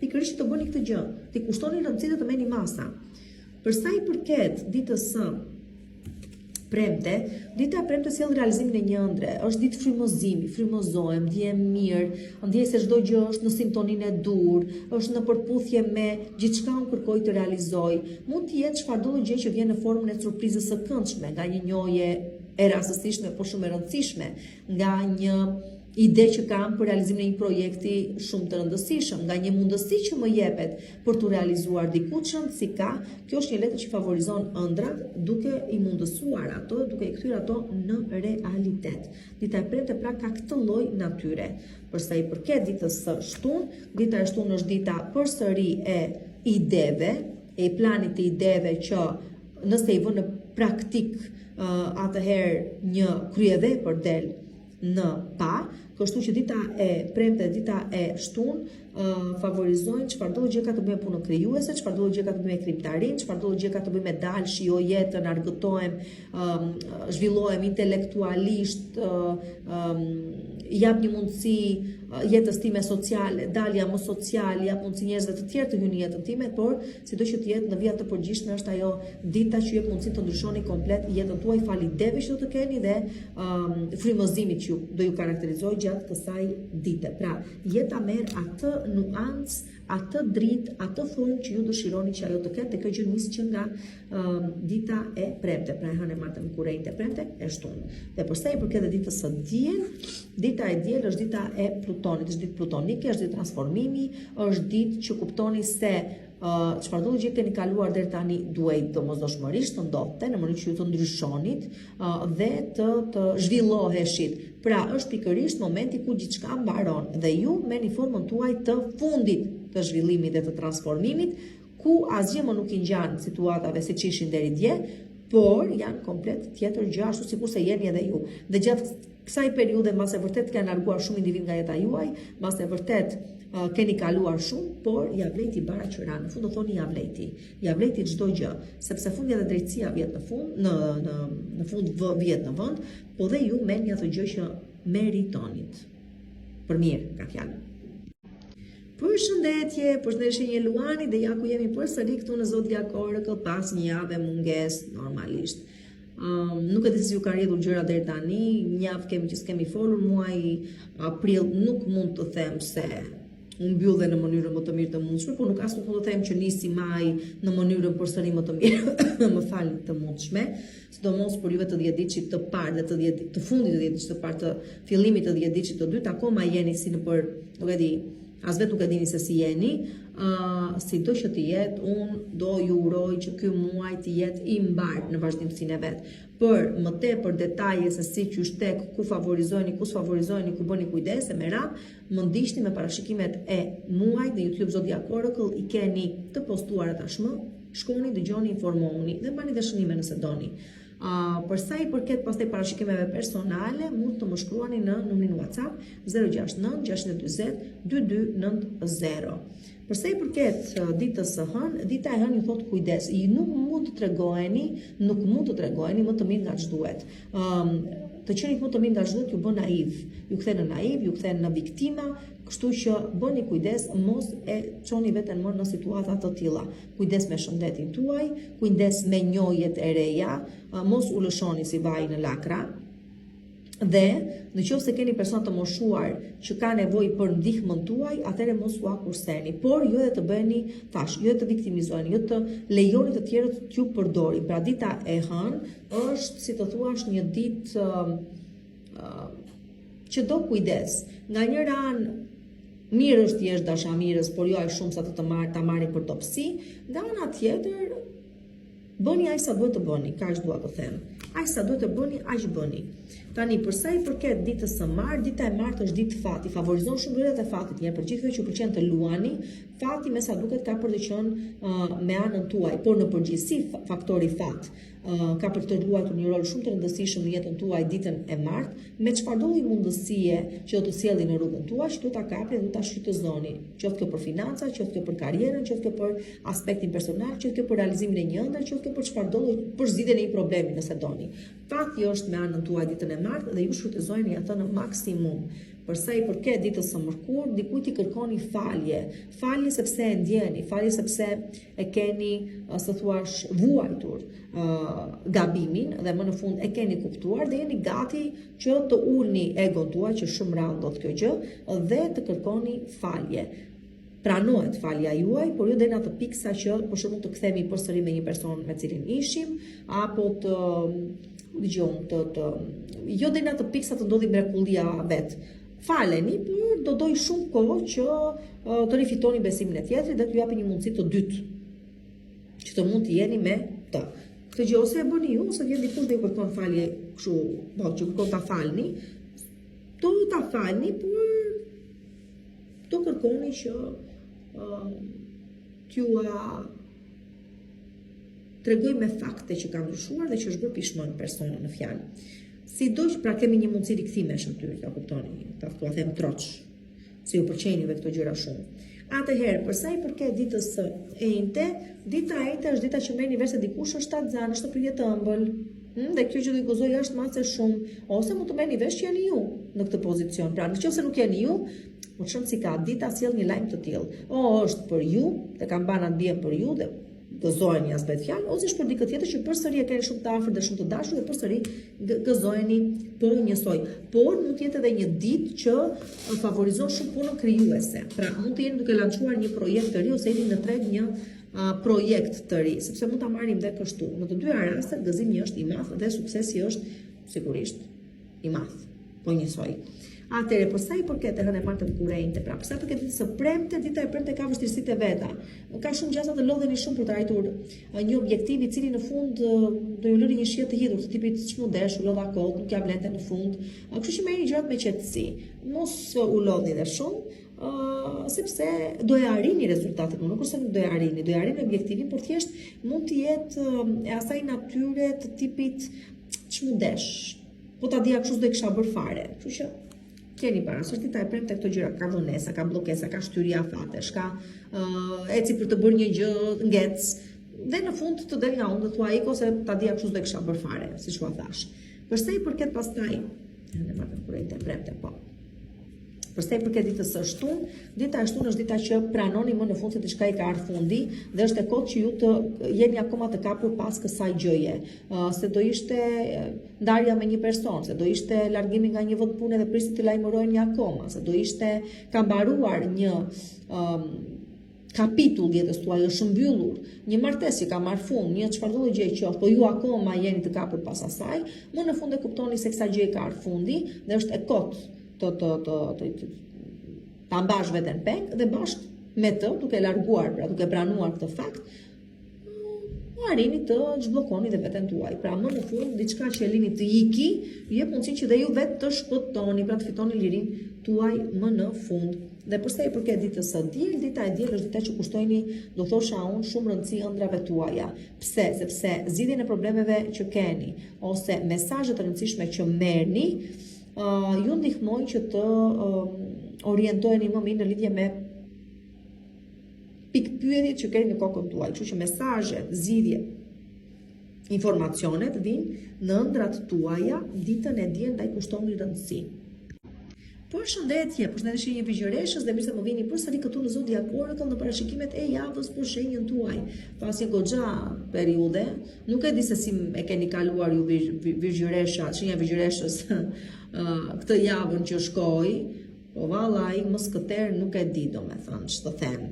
Pikërisht të bëni këtë gjë, t'i kushtoni rëndësi dhe të merrni masa. Për sa i përket ditës së premte, dita e premte sjell realizimin e një ëndrre. Është ditë frymëzimi, frymëzohem, ndihem mirë, ndjej se çdo gjë është në sintoninë e duhur, është në përputhje me gjithçka unë kërkoj të realizoj. Mund të jetë çfarëdo gjë që vjen në formën e surprizës së këndshme, nga një njohje e rastësishme, por shumë e rëndësishme, nga një ide që kam për realizimin e një projekti shumë të rëndësishëm, nga një mundësi që më jepet për t'u realizuar diku ç'rëndësi ka, kjo është një letër që favorizon ëndrrat duke i mundësuar ato, duke i kthyer ato në realitet. Dita e premte pra ka këtë lloj natyre. Për sa i përket ditës së shtunë, dita e shtunë është dita përsëri e ideve, e planit të ideve që nëse i vë në praktikë atëherë një kryevepër del në pah, kështu që dita e premte dhe dita e shtunë favorizojnë çfarëdo gjë ka të bëjë me punën krijuese, çfarëdo gjë ka të bëjë me krijimtarinë, çfarëdo gjë ka të bëjë me dal, shijoj jetën, argëtohem, um, zhvillohem intelektualisht, um, jap një mundësi jetës time sociale, dal jam më social, jap mundësi njerëzve të tjerë të hyjnë në jetën time, por sido që të jetë në vija të përgjithshme është ajo dita që ju jep mundësi të ndryshoni komplet jetën tuaj falë ideve që do të keni dhe um, frymëzimit që ju, do ju karakterizojë gjatë kësaj dite. Pra, jeta merr atë nuancë, atë dritë, atë formë që ju dëshironi që ajo të ketë dhe kjo gjë nis që nga um, dita e premte, pra e hënë e martë mërkurë e enjte premte e shtunë. Dhe për sa i përket ditës së diel, dita e diel është dita e Plutonit, është ditë plutonike, është ditë transformimi, është ditë që kuptoni se çfarëdo gjë keni kaluar deri tani duhej domosdoshmërisht të ndodhte në mënyrë që ju të ndryshonit dhe të të zhvilloheshit. Pra, është pikërisht momenti ku gjithçka mbaron dhe ju merrni formën tuaj të fundit të zhvillimit dhe të transformimit, ku asgjë më nuk i ngjan situatave siç ishin deri dje, por janë komplet tjetër gjë ashtu sikurse jeni edhe ju. Dhe gjatë kësaj periudhe mbase vërtet janë larguar shumë individë nga jeta juaj, mbase vërtet uh, keni kaluar shumë, por ia vlejti bara që ra. Në fund do thoni ia vlejti. Ia vlejti çdo gjë, sepse fundja dhe drejtësia vihet në fund, në në në fund vë vihet në vend, po dhe ju merrni atë gjë që meritonit. Për mirë, ka fjalë. Përshëndetje, përshëndetje shenjë Luani dhe ja ku jemi përsëri këtu në Zodiac Oracle pas një jave mungesë normalisht. Um, nuk e di se si ju kanë rrjedhur gjërat deri tani, një javë kemi që s'kemi folur, muaji prill nuk mund të them se u mbyll dhe në mënyrën më të mirë të mundshme, por nuk as nuk mund të them që nisi maj në mënyrën përsëri më të mirë, më falni të mundshme, sidomos për juve të 10 ditëshit të parë dhe të 10 të fundit të 10 ditëshit të parë të fillimit të 10 ditëshit të dytë, akoma jeni si nëpër, nuk e di, as vetë nuk e dini se si jeni, uh, sido që të jetë, unë do ju uroj që ky muaj të jetë i mbarë në vazhdimësinë e vet. Për më tepër detaje se si qysh tek, ku favorizoheni, ku s'favorizoheni, ku bëni kujdes e me radhë, më ndiqni me parashikimet e muajit në YouTube Zodiac Oracle i keni të postuara tashmë. Shkoni, dëgjoni, informohuni dhe mbani dhe shënime nëse doni. Uh, për sa i përket pastaj parashikimeve personale, mund të më shkruani në numrin WhatsApp 069 640 2290. Për sa i përket ditës së hënë, dita e hënë ju thotë kujdes, ju nuk mund të tregoheni, nuk mund të tregoheni më të mirë nga ç'duhet. Ëm um, të qenit më të mirë nga ç'duhet ju bën naiv, ju kthen në naiv, ju kthen në viktima, kështu që bëni kujdes mos e çoni veten më në situata të tilla. Kujdes me shëndetin tuaj, kujdes me njohjet e reja, mos u lëshoni si vaji në lakra. Dhe, në qoftë se keni persona të moshuar që ka nevojë për ndihmën tuaj, atëherë mos ua kurseni, por jo edhe të bëheni, thashë, jo edhe të viktimizoheni, jo të lejoni të tjerët t'ju përdorin. Pra dita e hënë është, si të thuash, një ditë uh, uh, që do kujdes. Nga njëra anë mirë është të jesh dashamirës, por jo aq shumë sa të të marr ta marrin për dobësi. Nga ana tjetër, Bëni aq sa duhet të bëni, kaq dua të them. Aq sa duhet të bëni, aq bëni. Tani, për sa i përket ditës së martë, dita e martë është ditë fati, favorizon shumë lojërat e fatit. Një për gjithë ju që ju pëlqen të luani, fati me sa duket ka për të qenë uh, me anën tuaj, por në përgjithësi faktori fat uh, ka për të luajtur një rol shumë të rëndësishëm në jetën tuaj ditën e martë, me çfarëdo lloj mundësie që do të sjellë në rrugën tuaj, që duhet ta kapni dhe duhet ta shfrytëzoni, qoftë kjo për financa, qoftë kjo për karrierën, qoftë kjo për aspektin personal, qoftë kjo për realizimin e një ëndrre, qoftë kjo për çfarëdo lloj për zgjidhjen e një problemi nëse doni. Fati është me anën tuaj ditën e martë dhe ju shfrytëzojeni atë në maksimum. Për sa i përket ditës së mërkurë, dikujt i kërkoni falje, falje sepse e ndjeni, falje sepse e keni, si të thuash, vuajtur uh, gabimin dhe më në fund e keni kuptuar dhe jeni gati që të ulni egon tuaj që shumë rrallë ndodh kjo gjë dhe të kërkoni falje. Pranohet falja juaj, por jo deri në atë pikë sa që për shembull të kthehemi përsëri me një person me cilin ishim apo të dëgjojmë të të jo deri në atë pikë sa të ndodhi mrekullia vet. Faleni, por do dojë shumë kohë që të rifitoni besimin e tjetrit dhe t'ju japi një mundësi të dytë që të mund të jeni me të. Këtë gjë ose e bëni ju, ose vjen dikush dhe ju kërkon falje kështu, po, që kërkon ta falni, do ta falni, por do kërkoni që uh, t'jua tregojë me fakte që ka ndryshuar dhe që është bërë pishman personi në fjalë. Sido që pra kemi një mundësi rikthimesh aty, ta kuptoni, ta thua them troç, se ju pëlqejnë juve këto gjëra shumë. Atëherë, për sa i përket ditës së enjte, dita e enjte është dita që merrni vesh se dikush është shtatzan, është në pritje të ëmbël. Hmm, dhe kjo gjë do ju gëzojë jashtë mase shumë, ose mund të merrni vesh që jeni ju në këtë pozicion. Pra, në qoftë se nuk jeni ju, po ç'rëndësi ka, dita sjell një lajm të tillë. O është për ju, dhe kambanat bien për ju dhe gëzoheni as bëhet fjalë, ose është për dikë tjetër që përsëri e keni shumë të afërt dhe shumë të dashur dhe përsëri gëzoheni po njësoj. Por mund të jetë edhe një ditë që favorizon shumë punën krijuese. Pra, mund të jeni duke lançuar një projekt të ri ose jeni në treg një projekt të ri, sepse mund ta marrim dhe kështu. Në të dyja rastet gëzimi është i madh dhe suksesi është sigurisht i madh, po njësoj. Atëherë, për sa i përket e hënë e martë mërkurë enjte, pra për sa i përket ditës së premte, dita e premte ka vështirësitë e veta. Ka shumë gjasa të lodheni shumë për të arritur një objektiv i cili në fund do ju lërë një shije të hidhur, të tipit ç'm'u desh, u lodha kot, nuk ia vlente në fund. Kështu që merrni gjërat me qetësi. Mos u lodhni dhe shumë, Uh, sepse do e arrini rezultatin, nuk është se nuk do e arrini, do e arrini objektivin, por thjesht mund të jetë e asaj natyre të tipit ç'm'u desh. Po ta dija kështu s'do e kisha bërë fare. Kështu që keni parasysh dita e premte këto gjëra, ka vonesa, ka bllokesa, ka shtyrje afatesh, ka uh, eci për të bërë një gjë, ngec dhe në fund të del nga unë dhe thua ik ose ta dija kështu s'do e kisha bërë fare, siç ua thashë. Për sa i përket pastaj, e martë mërkurë enjte premte, po. Për sa i përket ditës së shtunë, dita e shtunë është dita që pranoni më në fund se diçka i ka ardhur fundi dhe është e kotë që ju të jeni akoma të kapur pas kësaj gjëje. Uh, se do ishte ndarja me një person, se do ishte largimi nga një vend pune dhe prisni të lajmërojeni akoma, se do ishte ka mbaruar një um, kapitull jetës tuaj është mbyllur, një martesë që ka marrë fund, një çfarëdo lloj gjëje qoftë, po ju akoma jeni të kapur pas asaj, më në fund e kuptoni se kësaj gjëje ka ardhur fundi dhe është e kotë të të të të, të ta mbash veten peng dhe bashkë me të, duke larguar, pra duke pranuar këtë fakt, mm, arrini të zhbllokoni dhe veten tuaj. Pra më në fund diçka që e lini të iki, ju jep mundësinë që dhe ju vetë të shpëtoni, pra të fitoni lirinë tuaj më në fund. Dhe për sa i përket ditës së diel, dita e diel është dita që kushtojni, do thosha unë, shumë rëndësi ëndrrave tuaja. Pse? Sepse zgjidhjen e problemeve që keni ose mesazhe të rëndësishme që merrni, uh, ju ndihmojnë që të uh, orientoheni më mirë në lidhje me pikëpyetjet që keni në kokën tuaj. Kështu që mesazhet, zgjidhjet, informacionet vijnë në ëndrrat tuaja ditën e diel ndaj kushtoni rëndësi. Përshëndetje, përshëndetje shenjë Virgjëreshës dhe mirë se më vini përsëri këtu në Zodiac Oracle në parashikimet e javës për shenjën tuaj. Pas një goxha periudhe, nuk e di se si e keni kaluar ju Virgjëresha, shenja Virgjëreshës këtë javën që shkoi, po vallai më skëter nuk e di domethënë ç'të them.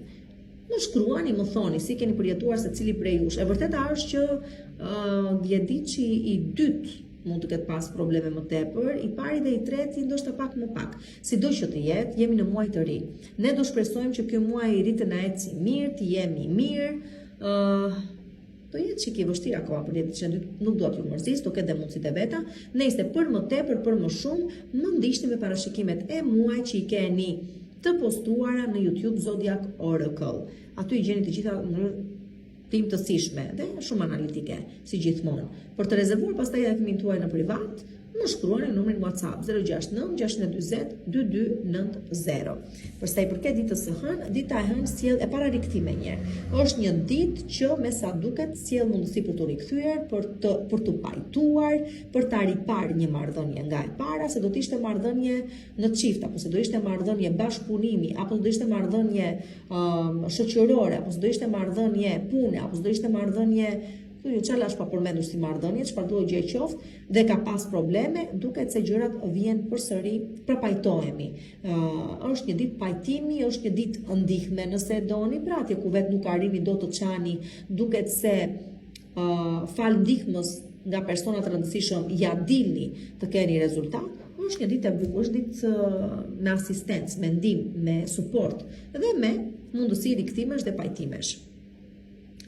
Më shkruani, më thoni si keni përjetuar secili prej jush. E vërteta është që uh, dhjetëditëshi i dytë mund të ketë pas probleme më tepër, i pari dhe i treti ndoshta pak më pak. Sido që të jetë, jemi në muaj të ri. Ne do shpresojmë që ky muaj i ri të na ecë mirë, të jemi mirë. ë uh, do jetë çik i vështirë akoma për dhjetëditëshin e dytë, nuk dua t'ju mërzis, do ketë dhe mundësitë e veta. Nejse për më tepër, për më shumë, më ndiqni me parashikimet e muajit që i keni të postuara në YouTube Zodiac Oracle. Aty i gjeni të gjitha në mënyrë të imtësishme dhe shumë analitike, si gjithmonë. Për të rezervuar pastaj takimin tuaj në privat, Më shkruani në numrin WhatsApp 069 640 2290. Për sa i përket ditës së hënë, dita e hënë sjell e para rikthim menjëherë. Është një ditë që me sa duket sjell mundësi për t'u rikthyer, për të për t'u pajtuar, për ta riparë një marrëdhënie nga e para, se do të ishte marrëdhënie në çift apo se do ishte marrëdhënie bashkëpunimi apo do ishte marrëdhënie um, shoqërore apo se do ishte marrëdhënie pune apo se do ishte marrëdhënie Këtu ju ça lashë pa përmendur si marrëdhënie, çfarëdo gjë qoftë, dhe ka pas probleme, duket se gjërat vjen përsëri, pra pajtohemi. Uh, është një ditë pajtimi, është një ditë ndihme nëse e doni, pra atje ku vetë nuk arrini dot të çani, duket se uh, falë ndihmës nga persona të rëndësishëm ia dilni të keni rezultat, është një ditë e bukur, është ditë me asistencë, me ndihmë, me suport dhe me mundësi rikthimesh dhe pajtimesh.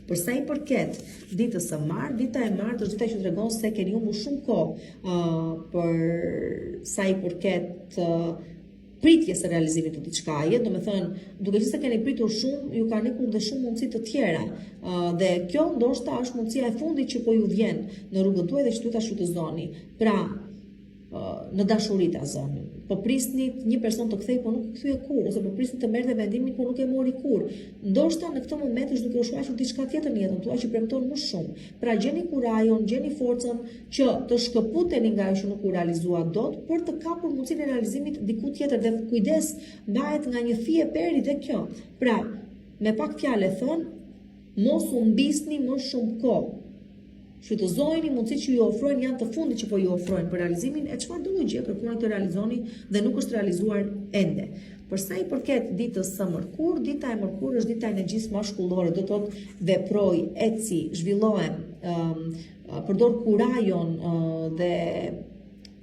Për sa i përket ditës së martë, dita e martë është dita që tregon se keni humbur shumë kohë uh, për sa i përket uh, pritjes së realizimit të diçkaje, domethënë, duke qenë se keni pritur shumë, ju kanë ikur dhe shumë mundësi të tjera. Uh, dhe kjo ndoshta është mundësia e fundit që po ju vjen në rrugën tuaj dhe që duhet ta shfrytëzoni. Pra, në dashuri ta zëmë. Po prisnit një person të kthehej, po nuk u kthye kurrë, ose po prisnit të merrte vendimin, por nuk e mori kurrë. Ndoshta në këtë moment është duke u shfaqur diçka tjetër në jetën tuaj që premton më shumë. Pra gjeni kurajon, gjeni forcën që të shkëputeni nga ajo që nuk u realizua dot për të kapur mundësinë e realizimit diku tjetër dhe kujdes mbahet nga një fije peri dhe kjo. Pra, me pak fjalë e thënë, mos humbisni më shumë kohë. Shfrytëzojini mundësitë që ju ofrojnë janë të fundit që po ju ofrojnë për realizimin e çfarëdo gjë kërkoni të realizoni dhe nuk është realizuar ende. Për sa i përket ditës së mërkurë, dita e mërkurë është dita e energjisë mashkullore, do të thotë veproj, eci, zhvillohem, ëm përdor kurajon dhe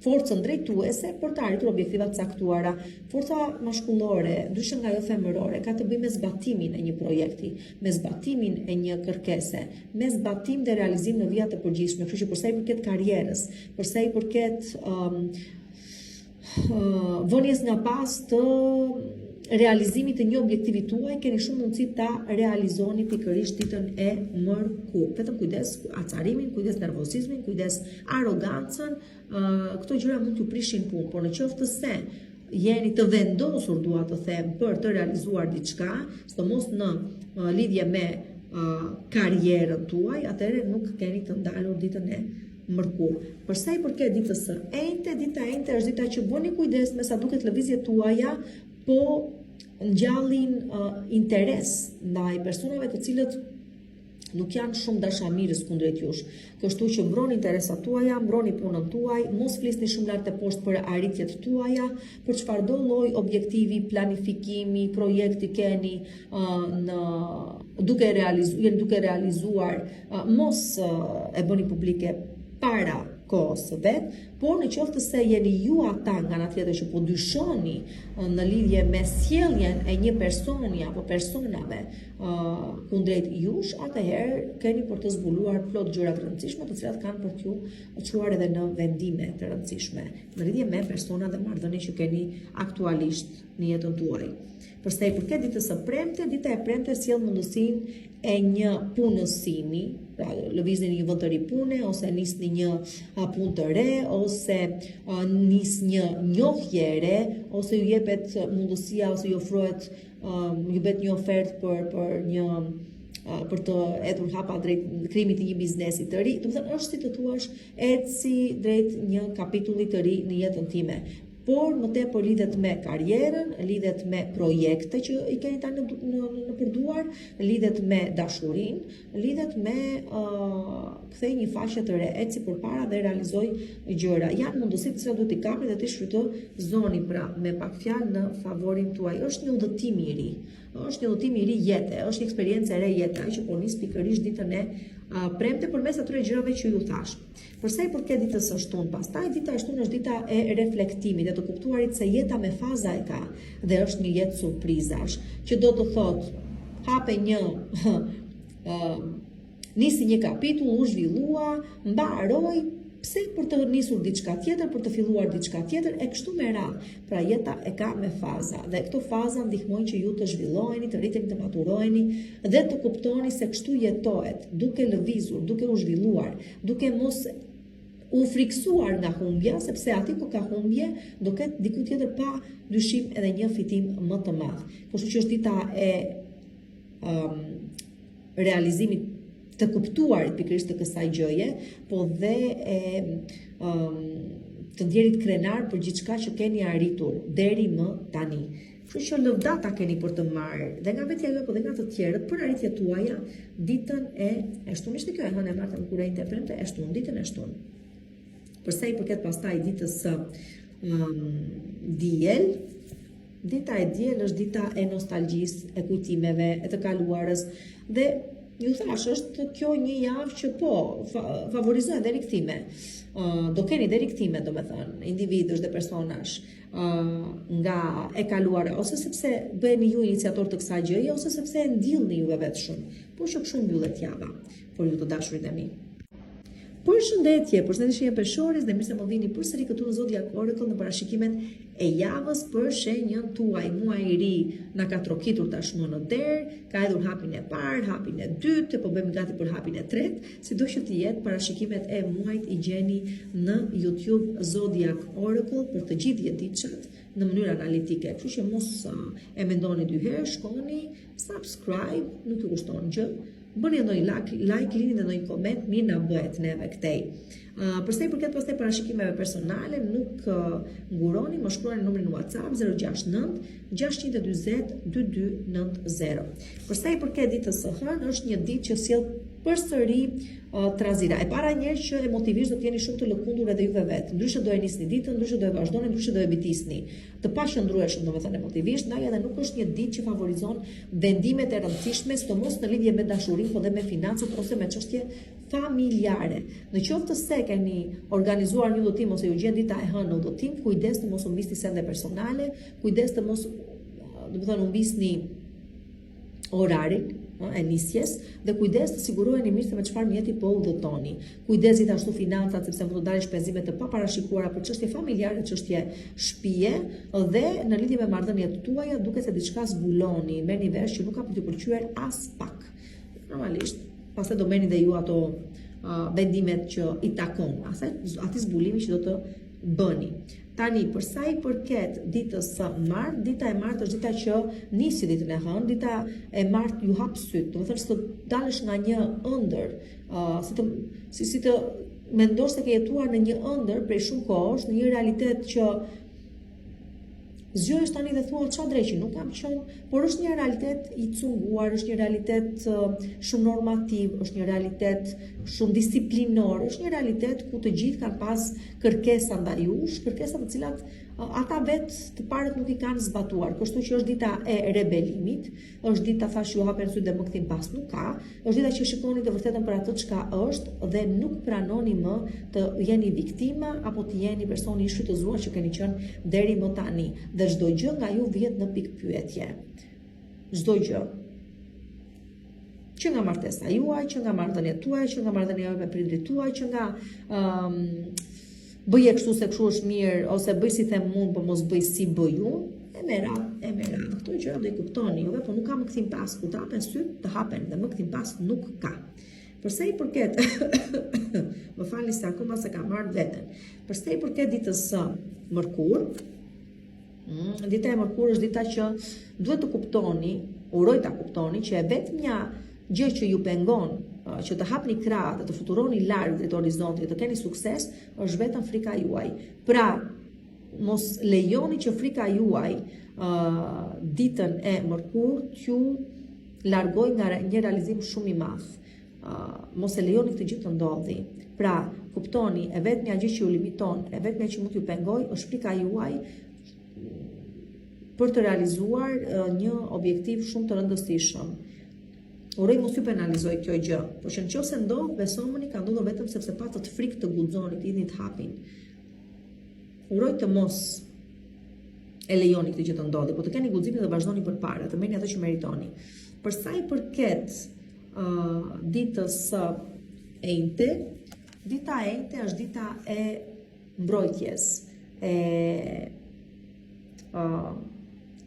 forcën drejtuese për të arritur objektiva të caktuara. Forca mashkullore, ndryshe nga ajo femërore, ka të bëjë me zbatimin e një projekti, me zbatimin e një kërkese, me zbatim dhe realizim në vija të përgjithshme. Kështu që për sa i përket karrierës, për sa i përket um, uh, vënies nga pas të realizimit të një objektivi tuaj, keni shumë mundësi ta realizoni pikërisht ditën e mërkurë. Vetëm kujdes acarimin, kujdes nervozizmin, kujdes arrogancën, këto gjëra mund t'ju prishin punë, por në qoftë se jeni të vendosur, dua të them, për të realizuar diçka, sidomos në lidhje me karrierën tuaj, atëherë nuk keni të ndalur ditën e mërkurë. Për sa i përket ditës së enjte, dita e enjte është dita që bëni kujdes me sa duket lëvizjet tuaja, po ngjallin uh, interes ndaj personave të cilët nuk janë shumë dashamirës kundrejt jush. Kështu që mbroni interesat tuaja, mbroni punën tuaj, mos flisni shumë lart e poshtë për arritjet tuaja, për çfarëdo lloj objektivi, planifikimi, projekti keni uh, në duke realizuar, jeni duke realizuar, uh, mos uh, e bëni publike para kohës së vet, por në qoftë se jeni ju ata nga ana tjetër që po dyshoni në lidhje me sjelljen e një personi apo personave kundrejt jush, atëherë keni për të zbuluar plot gjëra të rëndësishme, të cilat kanë për t'ju çuar edhe në vendime të rëndësishme në lidhje me persona dhe marrëdhënie që keni aktualisht në jetën tuaj. Për sa i përket ditës së premte, dita e premte sjell mundësinë e një punësimi, pra lëvizni në një vend të ri pune ose nisni një punë të re ose nis një njohje e re ose ju jepet mundësia ose ju ofrohet ju bëhet një ofertë për për një për të hedhur hapa drejt krijimit të një biznesi të ri. Domethënë është si të thuash eci drejt një kapitulli të ri në jetën time. Por më tepër lidhet me karrierën, lidhet me projekte që i keni tani në në në, nëpër duar, lidhet me dashurinë, lidhet me uh, kthej një faqe të re, eci përpara dhe realizoj gjëra. Janë mundësi të cilat duhet t'i kapni dhe t'i shfrytëzoni pra me pak fjalë në favorin tuaj. Është një udhëtim i ri. Është një udhëtim i ri jete, është një eksperiencë e re jete, ajo që po nis pikërisht ditën e uh, premte përmes atyre gjërave që ju thashë. Për sa i përket ditës së shtunë, pastaj dita e shtunë është dita e reflektimit e të kuptuarit se jeta me faza e ka dhe është një jetë surprizash, që do të thotë hape një uh, Nisi një kapitull, u zhvillua, mbaroi, pse për të nisur diçka tjetër, për të filluar diçka tjetër e kështu me radhë. Pra jeta e ka me faza dhe këto faza ndihmojnë që ju të zhvilloheni, të rriteni, të maturoheni dhe të kuptoni se kështu jetohet, duke lëvizur, duke u zhvilluar, duke mos. u frikësuar nga humbja, sepse aty ku ka humbje, do ketë diku tjetër pa dyshim edhe një fitim më të madh. Kështu që është dita e um, realizimit të kuptuarit pikërisht të kësaj gjëje, po dhe e um, të ndjerit krenar për gjithçka që keni arritur deri më tani. Kështu që lëvdata keni për të marrë dhe nga vetja juaj po dhe nga të tjerët për arritjet tuaja ditën e e shtunë ishte kjo e hënë e martë mërkurë e premte e shtunë ditën e shtunë. Për sa i përket pastaj ditës së um, diel, dita e diel është dita e nostalgjisë, e kujtimeve, e të kaluarës dhe ju thashë është kjo një javë që po fa, favorizon dhe rikthime. Uh, do keni dhe rikthime, domethënë, individësh dhe personash nga e kaluara ose sepse bëheni ju iniciator të kësaj gjëje ose sepse e ndillni juve vetë shumë. Por që kështu mbyllet java për ju të dashurit e mi. Përshëndetje, përshëndetje shenjë peshores dhe mirë se më vini përsëri këtu në Zodiac Oracle në parashikimet e javës për shenjën tuaj. Muaji i ri na ka trokitur tashmë në derë, ka hedhur hapin e parë, hapin e dytë, po bëhemi gati për hapin e tretë. Sido që të jetë, parashikimet e muajit i gjeni në YouTube Zodiac Oracle për të gjithë dhjetëditëshat në mënyrë analitike. Kështu që mos e mendoni dy herë, shkoni, subscribe, nuk ju kushton gjë. Bëni ndonjë like, like lini dhe ndonjë koment, mirë na bëhet neve këtej. Uh, për sa i përket pastaj parashikimeve personale, nuk uh, nguroni, më shkruani numrin WhatsApp 069 640 2290. Për sa i përket ditës së hënë, është një ditë që sjell përsëri uh, trazira. E para njëherë që emotivisht do të jeni shumë të lëkundur edhe juve vetë. Ndryshe do e nisni ditën, ndryshe do e vazhdoni, ndryshe do e bitisni. Të paqëndrueshëm, domethënë emotivisht, ndaj edhe nuk është një ditë që favorizon vendimet e rëndësishme, sidomos në lidhje me dashurinë, po dhe me financat ose me çështje familjare. Në qoftë se keni organizuar një udhëtim ose ju gjen dita e hënë në udhëtim, kujdes të mos humbisni sende personale, kujdes të mos, domethënë, humbisni orarin e nisjes dhe kujdes të siguroheni mirë se me çfarë mjeti po udhëtoni. Kujdes gjithashtu financat sepse mund të dalin shpenzime të paparashikuara për çështje familjare, çështje shtëpie dhe në lidhje me marrëdhëniet tuaja duket se diçka zbuloni, merrni vesh që nuk ka për t'ju pëlqyer aspak. Normalisht, pastaj do merrni dhe ju ato uh, vendimet që i takon, asaj atij zbulimi që do të bëni. Tani, për sa i përket ditës së martë, dita e martë është dita që nis ditën e hënë, dita e martë ju hap sytë, domethënë si të dalësh nga një ëndër, uh, si të si si të mendosh se ke jetuar në një ëndër prej shumë kohësh, në një realitet që Zgjohesh tani dhe thua ça dreqi, nuk kam qenë, por është një realitet i cunguar, është një realitet shumë normativ, është një realitet shumë disiplinor, është një realitet ku të gjithë kanë pas kërkesa ndaj jush, kërkesa të cilat ata vetë të parët nuk i kanë zbatuar. Kështu që është dita e rebelimit, është dita thashë ju hapen sytë dhe më kthim pas nuk ka, është dita që shikoni të vërtetën për atë çka është dhe nuk pranoni më të jeni viktima apo të jeni personi i shfrytëzuar që keni qenë deri më tani. Dhe çdo gjë nga ju vihet në pikëpyetje. Çdo gjë. Që nga martesa juaj, që nga marrëdhëniet tuaja, që nga marrëdhënia juaj me prindërit tuaj, që nga ëm um, bëje kështu se kështu është mirë ose bëj si them unë, po mos bëj si bëj unë, e me radhë, e me radhë. Këto gjëra do i kuptoni juve, po nuk ka më kthim pas, kur të hapen sytë, të hapen dhe më kthim pas nuk ka. Për sa i përket, më falni se akoma s'e kam marrë veten. Për sa i përket ditës së mërkurë, mm, dita e mërkurë është dita që duhet të kuptoni, uroj ta kuptoni që e vetmja gjë që ju pengon që të hapni krahët dhe të fluturoni larg drejt horizontit, të keni sukses, është vetëm frika juaj. Pra, mos lejoni që frika juaj uh, ditën e mërkurë t'ju largojë nga një realizim shumë i madh. Uh, mos e lejoni këtë gjë të ndodhi. Pra, kuptoni, e vetmja gjë që ju limiton, e vetmja që mund t'ju pengojë është frika juaj për të realizuar një objektiv shumë të rëndësishëm. Uroj mos ju penalizojë kjo gjë, por që në qoftë se ndodh, besomëni ka ndodhur vetëm sepse patët frikë të guxonit, të hidhnit hapin. Uroj të mos e lejoni këtë gjë të ndodhi, po të keni guximin dhe vazhdoni përpara, të merrni atë që meritoni. Për sa i përket uh, ditës së enjte, dita e enjte është dita e mbrojtjes, e uh,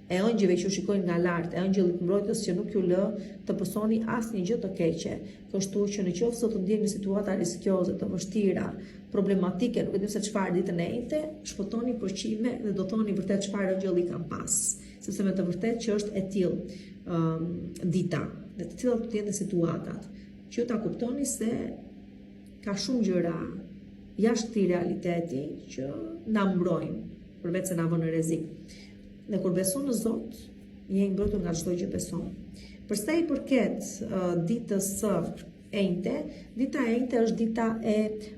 e ëngjëjve që ju shikojnë nga lart, e ëngjëllit mbrojtës që nuk ju lë të pësoni asnjë gjë të keqe. Kështu që në qoftë se do të ndjeni situata riskioze, të vështira, problematike, nuk e di se çfarë ditën e enjte, shpëtoni për qime dhe do thoni vërtet çfarë ëngjëlli kam pas, sepse me të vërtetë që është e tillë um, dita dhe të tilla do të jenë situatat, që ju ta kuptoni se ka shumë gjëra jashtë këtij realiteti që na mbrojnë, përveç se na vënë në rrezik. Dhe kur beson në Zot, je i mbrojtur nga çdo gjë beson. Për sa i përket uh, ditës së enjte, dita e enjte është dita e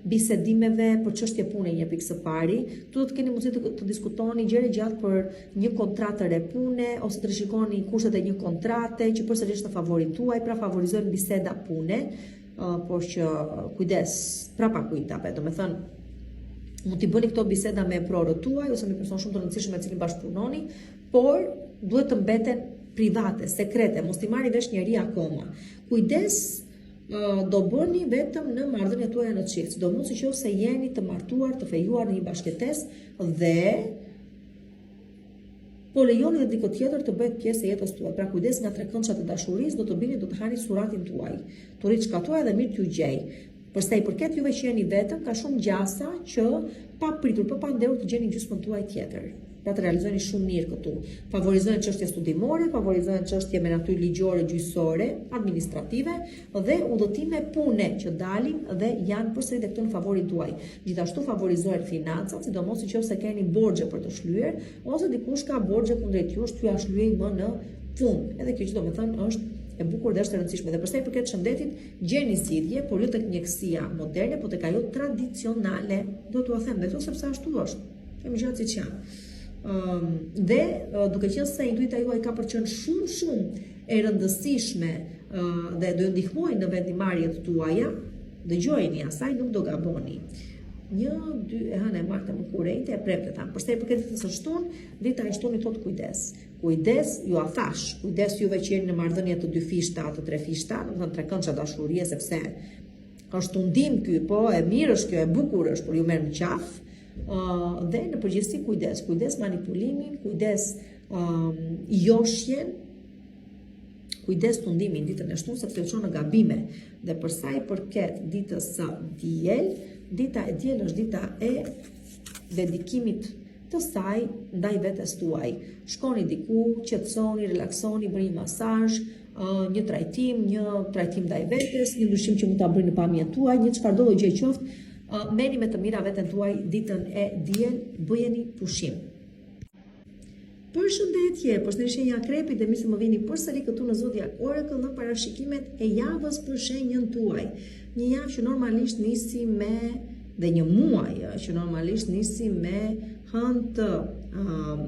bisedimeve për çështje pune një pikë së pari. Këtu do të keni mundësi të, të diskutoni gjerë e gjatë për një kontratë të re pune ose të rishikoni kushtet e një kontrate që përsëri është në favorin tuaj, pra favorizojnë biseda pune, uh, por që kujdes prapa kuintave, domethënë mund t'i bëni këto biseda me eprorët tuaj ose me person shumë të rëndësishëm me të cilin bashkëpunoni, por duhet të mbeten private, sekrete, mos t'i marri vesh njeri akoma. Kujdes do bëni vetëm në marrëdhëniet tuaja në çift, sidomos në qoftë se jeni të martuar, të fejuar në një bashkëjetesë dhe po lejoni dhe dikë tjetër të bëhet pjesë e jetës tuaj. Pra kujdes nga trekëndëshat e dashurisë, do të bini, do të hani surratin tuaj. Turriçka tuaj dhe mirë t'ju gjej. Për sa i përket juve që jeni vetëm, ka shumë gjasa që pa pritur, pa pandehur të gjeni gjysmën tuaj tjetër. Pra të realizojeni shumë mirë këtu. Favorizohen çështje studimore, favorizohen çështje me natyrë ligjore, gjyqësore, administrative dhe udhëtime pune që dalin dhe janë përsëri dhe këto në favorin tuaj. Gjithashtu favorizohen financat, sidomos në qoftë se keni borxhe për të shlyer ose dikush ka borxhe kundrejt jush, t'jua shlyejë më në fund. Edhe kjo që domethënë është e bukur dhe është e rëndësishme. Dhe për sa i përket shëndetit, Gjeni zgjidhje, por jo tek mjekësia moderne, po tek ajo tradicionale. Do t'ua them dhe këto sepse ashtu është. Them gjërat siç janë. Ëm um, dhe duke qenë se intuita juaj ka për të qenë shumë shumë e rëndësishme uh, dhe do ju ndihmojë në vendimmarrjet tuaja, dëgjojini asaj, nuk do gaboni. Një, dy, e hënë, e martë, e mërkurë, e enjte, e premte, thamë. Për sa i përket ditës së shtunë, dita e shtunë thotë kujdes. Kujdes, jua thashë, kujdes juve që jeni në marrëdhënie të dyfishta, të trefishta, domethënë trekëndësha dashurie, sepse është tundim ky, po e mirë është kjo, e bukur është, por ju merr në qafë. Uh, dhe në përgjithësi kujdes, kujdes manipulimin, kujdes um, joshjen, kujdes tundimin ditën e shtunë sepse ju çon në gabime. Dhe për sa i përket ditës së diel, dita e diel është dita e dedikimit të saj ndaj vetes tuaj. Shkoni diku, qetësoni, relaksoni, bëni një masazh, një trajtim, një trajtim ndaj vetes, një ndryshim që mund ta bëni në pamjen tuaj, një çfarëdo lloj gjë qoftë, merrni me të mira veten tuaj ditën e diel, bëjeni pushim. Përshëndetje, përshëndetje shenja e Akrepit dhe mirë se më vini përsëri këtu në Zodiac Oracle në parashikimet e javës për shenjën tuaj. Një javë që normalisht nisi me dhe një muaj që normalisht nisi me hënë të um,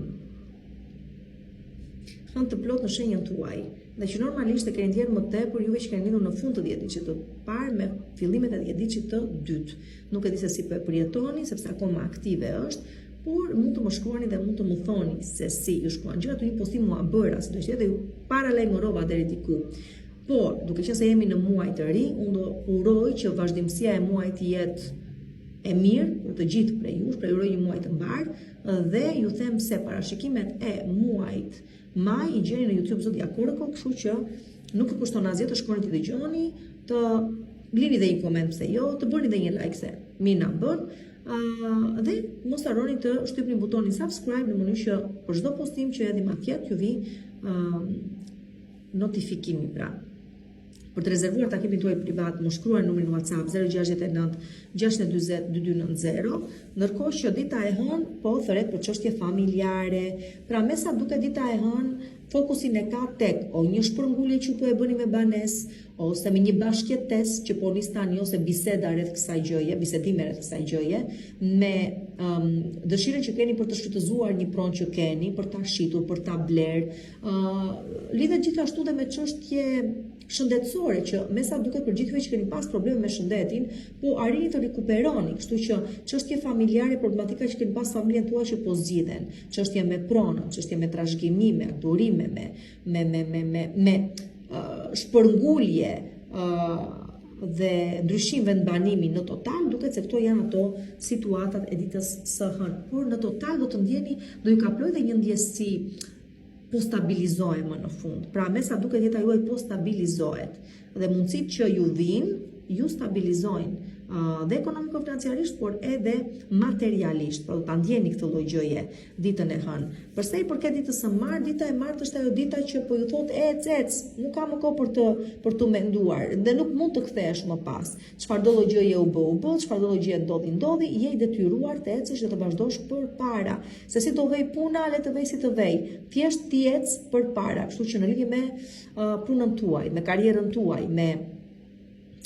hënë të plotë në shenjën tuaj dhe që normalisht e keni ndjerë më tepër juve që keni lindur në fund të dhjetëditëshit të parë me fillimet e dhjetëditëshit të dytë. Nuk e di se si po e përjetoni, sepse akoma aktive është, por mund të më shkruani dhe mund të më thoni se si ju shkuan gjërat, unë një postim ua bëra, sido që dhe ju paralajmërova deri diku. Por, duke qenë se jemi në muaj të ri, unë do uroj që vazhdimësia e muajit të jetë e mirë për të gjithë prej jush, pra ju uroj një muaj të mbarë dhe ju them se parashikimet e muajit maj i gjeni në YouTube Zodiac Oracle, kështu që nuk ju kushton asgjë të shkoni t'i dëgjoni, të lini dhe një koment pse jo, të bëni dhe një like se mirë na bën. Uh, dhe mos harroni të shtypni butonin subscribe në mënyrë që për çdo postim që hedhim atje t'ju vijë uh, notifikimi pra. Për të rezervuar takimin tuaj privat, më shkruani në numrin WhatsApp 069 640 2290, ndërkohë që dita e hënë po thërret për çështje familjare. Pra me sa duket dita e hënë fokusin e ka tek o një shpërngulje që po e bëni me banesë, ose me një bashkëjetesë që po nis tani ose biseda rreth kësaj gjëje, bisedime rreth kësaj gjëje, me um, dëshirën që keni për të shfrytëzuar një pronë që keni, për ta shitur, për ta blerë, uh, lidhet gjithashtu dhe me çështje shëndetësore që me sa duket për gjithë ju që keni pas probleme me shëndetin, po arrini të rikuperoni, kështu që çështje familjare, problematika që keni pas familjen tuaj që po zgjidhen, çështje me pronën, çështje me trashëgimi, me dhurime, me me me me me me shpërngulje dhe ndryshim vendbanimi në total, duket se këto janë ato situatat e ditës së hënë. Por në total do të ndjeni, do ju kaplojë dhe një ndjesi. Po stabilizohem më në fund. Pra, me sa duket jeta juaj po stabilizohet. Dhe mundësitë që ju vijnë, ju stabilizojnë uh, dhe ekonomiko-financiarisht, por edhe materialisht. Pra, do ta ndjeni këtë lloj gjëje ditën e hënë. Për sa i përket ditës së martë, dita e martë është ajo dita që po ju thotë ec, ec, nuk ka më kohë për të për të menduar dhe nuk mund të kthehesh më pas. Çfarëdo lloj gjëje u bë, u bë, çfarëdo lloj gjëje ndodhi, ndodhi, je i detyruar të ecësh dhe të vazhdosh përpara. Se si do vejë puna, le të vejë si të vejë. Thjesht ti ec përpara, kështu që në lidhje me uh, punën tuaj, me karrierën tuaj, me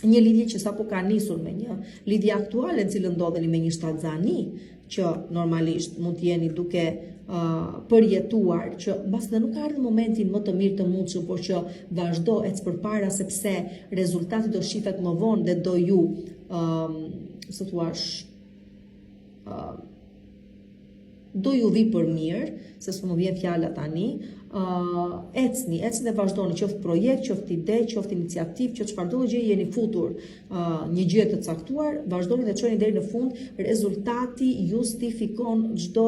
një lidhje që sapo ka nisur me një lidhje aktuale në cilën ndodheni me një shtatzani që normalisht mund të jeni duke uh, përjetuar që mbase dhe nuk ka ardhur momenti më të mirë të mundshëm, por që vazhdo ec përpara sepse rezultati do shifet më vonë dhe do ju um, si thuash uh, do ju vi për mirë, se s'po më vjen fjala tani, uh, ecni, ecni dhe vazhdoni, qoftë projekt, qoftë ide, qoftë iniciativë, qoftë çfarëdo gjë jeni futur uh, një gjë të caktuar, vazhdoni dhe çojeni deri në fund, rezultati justifikon çdo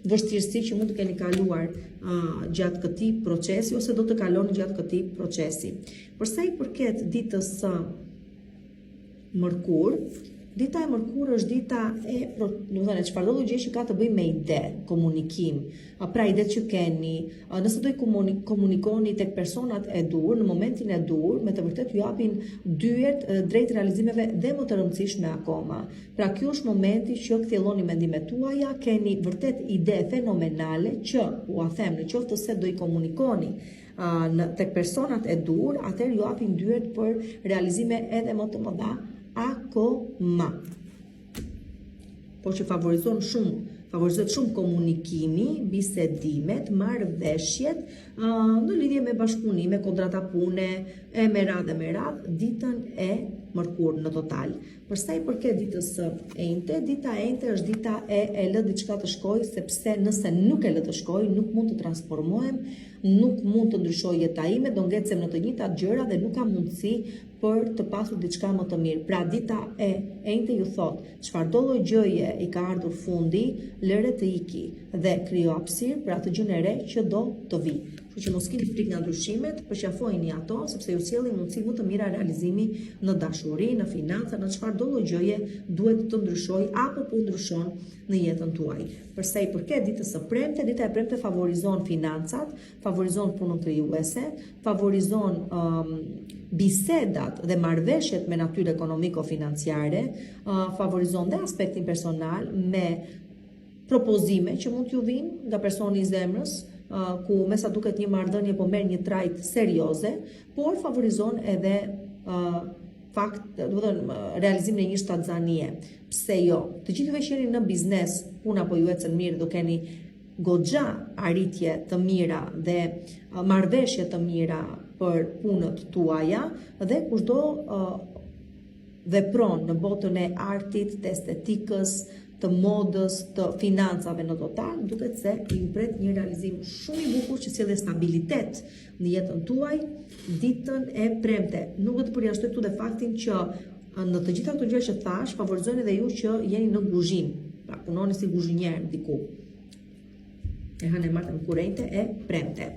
vështirësi që mund të keni kaluar uh, gjatë këtij procesi ose do të kaloni gjatë këtij procesi. Për sa i përket ditës së mërkur, dita e mërkurë është dita e, domethënë, çfarëdo lloj gjëje që ka të bëjë me ide, komunikim, pra idetë që keni, nëse do i komunikoni tek personat e duhur në momentin e duhur, me të vërtetë ju hapin dyert drejt realizimeve dhe më të rëndësishme akoma. Pra kjo është momenti që kthjelloni mendimet tuaja, keni vërtet ide fenomenale që, ua them, në qoftë se do i komunikoni në tek personat e duhur, atëherë ju hapin dyert për realizime edhe më të mëdha akoma. Por që favorizon shumë, favorizohet shumë komunikimi, bisedimet, marrëveshjet, në lidhje me bashkëpunime, kontrata pune, e me radhë e me radhë, ditën e mërkurë në total. Për sa i përket ditës së enjte, dita e enjte është dita e e lë diçka të shkojë, sepse nëse nuk e lë të shkojë, nuk mund të transformohem, nuk mund të ndryshojë jeta ime, do ngecem në të njëjtat gjëra dhe nuk kam mundësi për të pasur diçka më të mirë. Pra dita e enjte ju thotë, çfarëdo lloj gjëje i ka ardhur fundi, lëre të iki dhe krijo hapësirë për atë gjënë e re që do të vijë. Kështu që mos kini frikë nga ndryshimet, përqafojini ato, sepse ju sjellin mundësi më të mira realizimi në dashuri, në financa, në çfarëdo lloj gjëje duhet të ndryshojë apo po ndryshon në jetën tuaj. Për sa i përket ditës së premte, dita e premte favorizon financat, favorizon punën krijuese, favorizon um, bisedat dhe marrëveshjet me natyrë ekonomiko-financiare, uh, favorizon dhe aspektin personal me propozime që mund t'ju vijnë nga personi i zemrës, ku me sa duket një marrëdhënie po merr një trajtë serioze, por favorizon edhe fakt, domethënë realizimin e një shtatzanie. Pse jo? Të gjithë juve që jeni në biznes, puna po ju ecën mirë, do keni goxha arritje të mira dhe marrëveshje të mira për punët tuaja dhe kushdo vepron në botën e artit, të estetikës, të modës, të financave në total, duket se ju pret një realizim shumë i bukur që sjell stabilitet në jetën tuaj ditën e premte. Nuk do të përjashtoj këtu dhe faktin që në të gjitha këto gjëra që thashë, favorizojnë edhe ju që jeni në guzhinë, pra punoni si guzhinier diku. E hënë e martë mërkurë enjte e premte.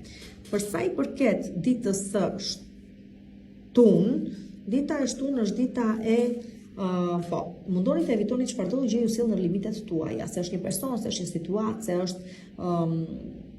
Për sa i përket ditës së Shtunë, dita e shtunë është dita e Uh, po, mundoni të evitoni çfarëdo gjë ju sjell në limitet tuaja, se është një person, se është një situatë, se është um,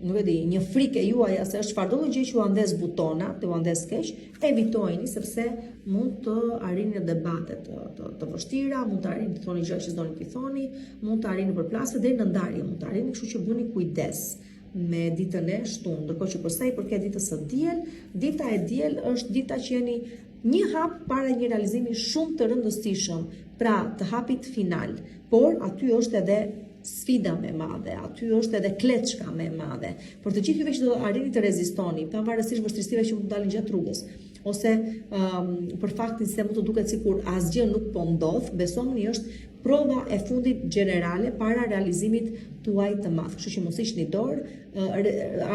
nuk e di, një frikë e juaja, se është çfarëdo gjë që ua ndez butonat, dhe ua ndez keq, evitojini sepse mund të arrini në debate të, të, të vështira, mund të arrini të thoni gjëra që s'doni t'i thoni, mund të arrini përplasje deri në ndarje, mund të arrini, kështu që bëni kujdes me ditën e shtunë, ndërkohë që për sa i përket ditës së diel, dita e diel është dita që jeni një hap para një realizimi shumë të rëndësishëm, pra të hapit final, por aty është edhe sfida më e madhe, aty është edhe kleçka më e madhe. Për të gjithë juve që do arrini të rezistoni, pavarësisht vështirësive që mund të dalin gjatë rrugës, ose um, për faktin se mund të duket sikur asgjë nuk po ndodh, besomëni është Prova e fundit gjenerale para realizimit tuaj të madh. Kështu që mos hiqni dorë,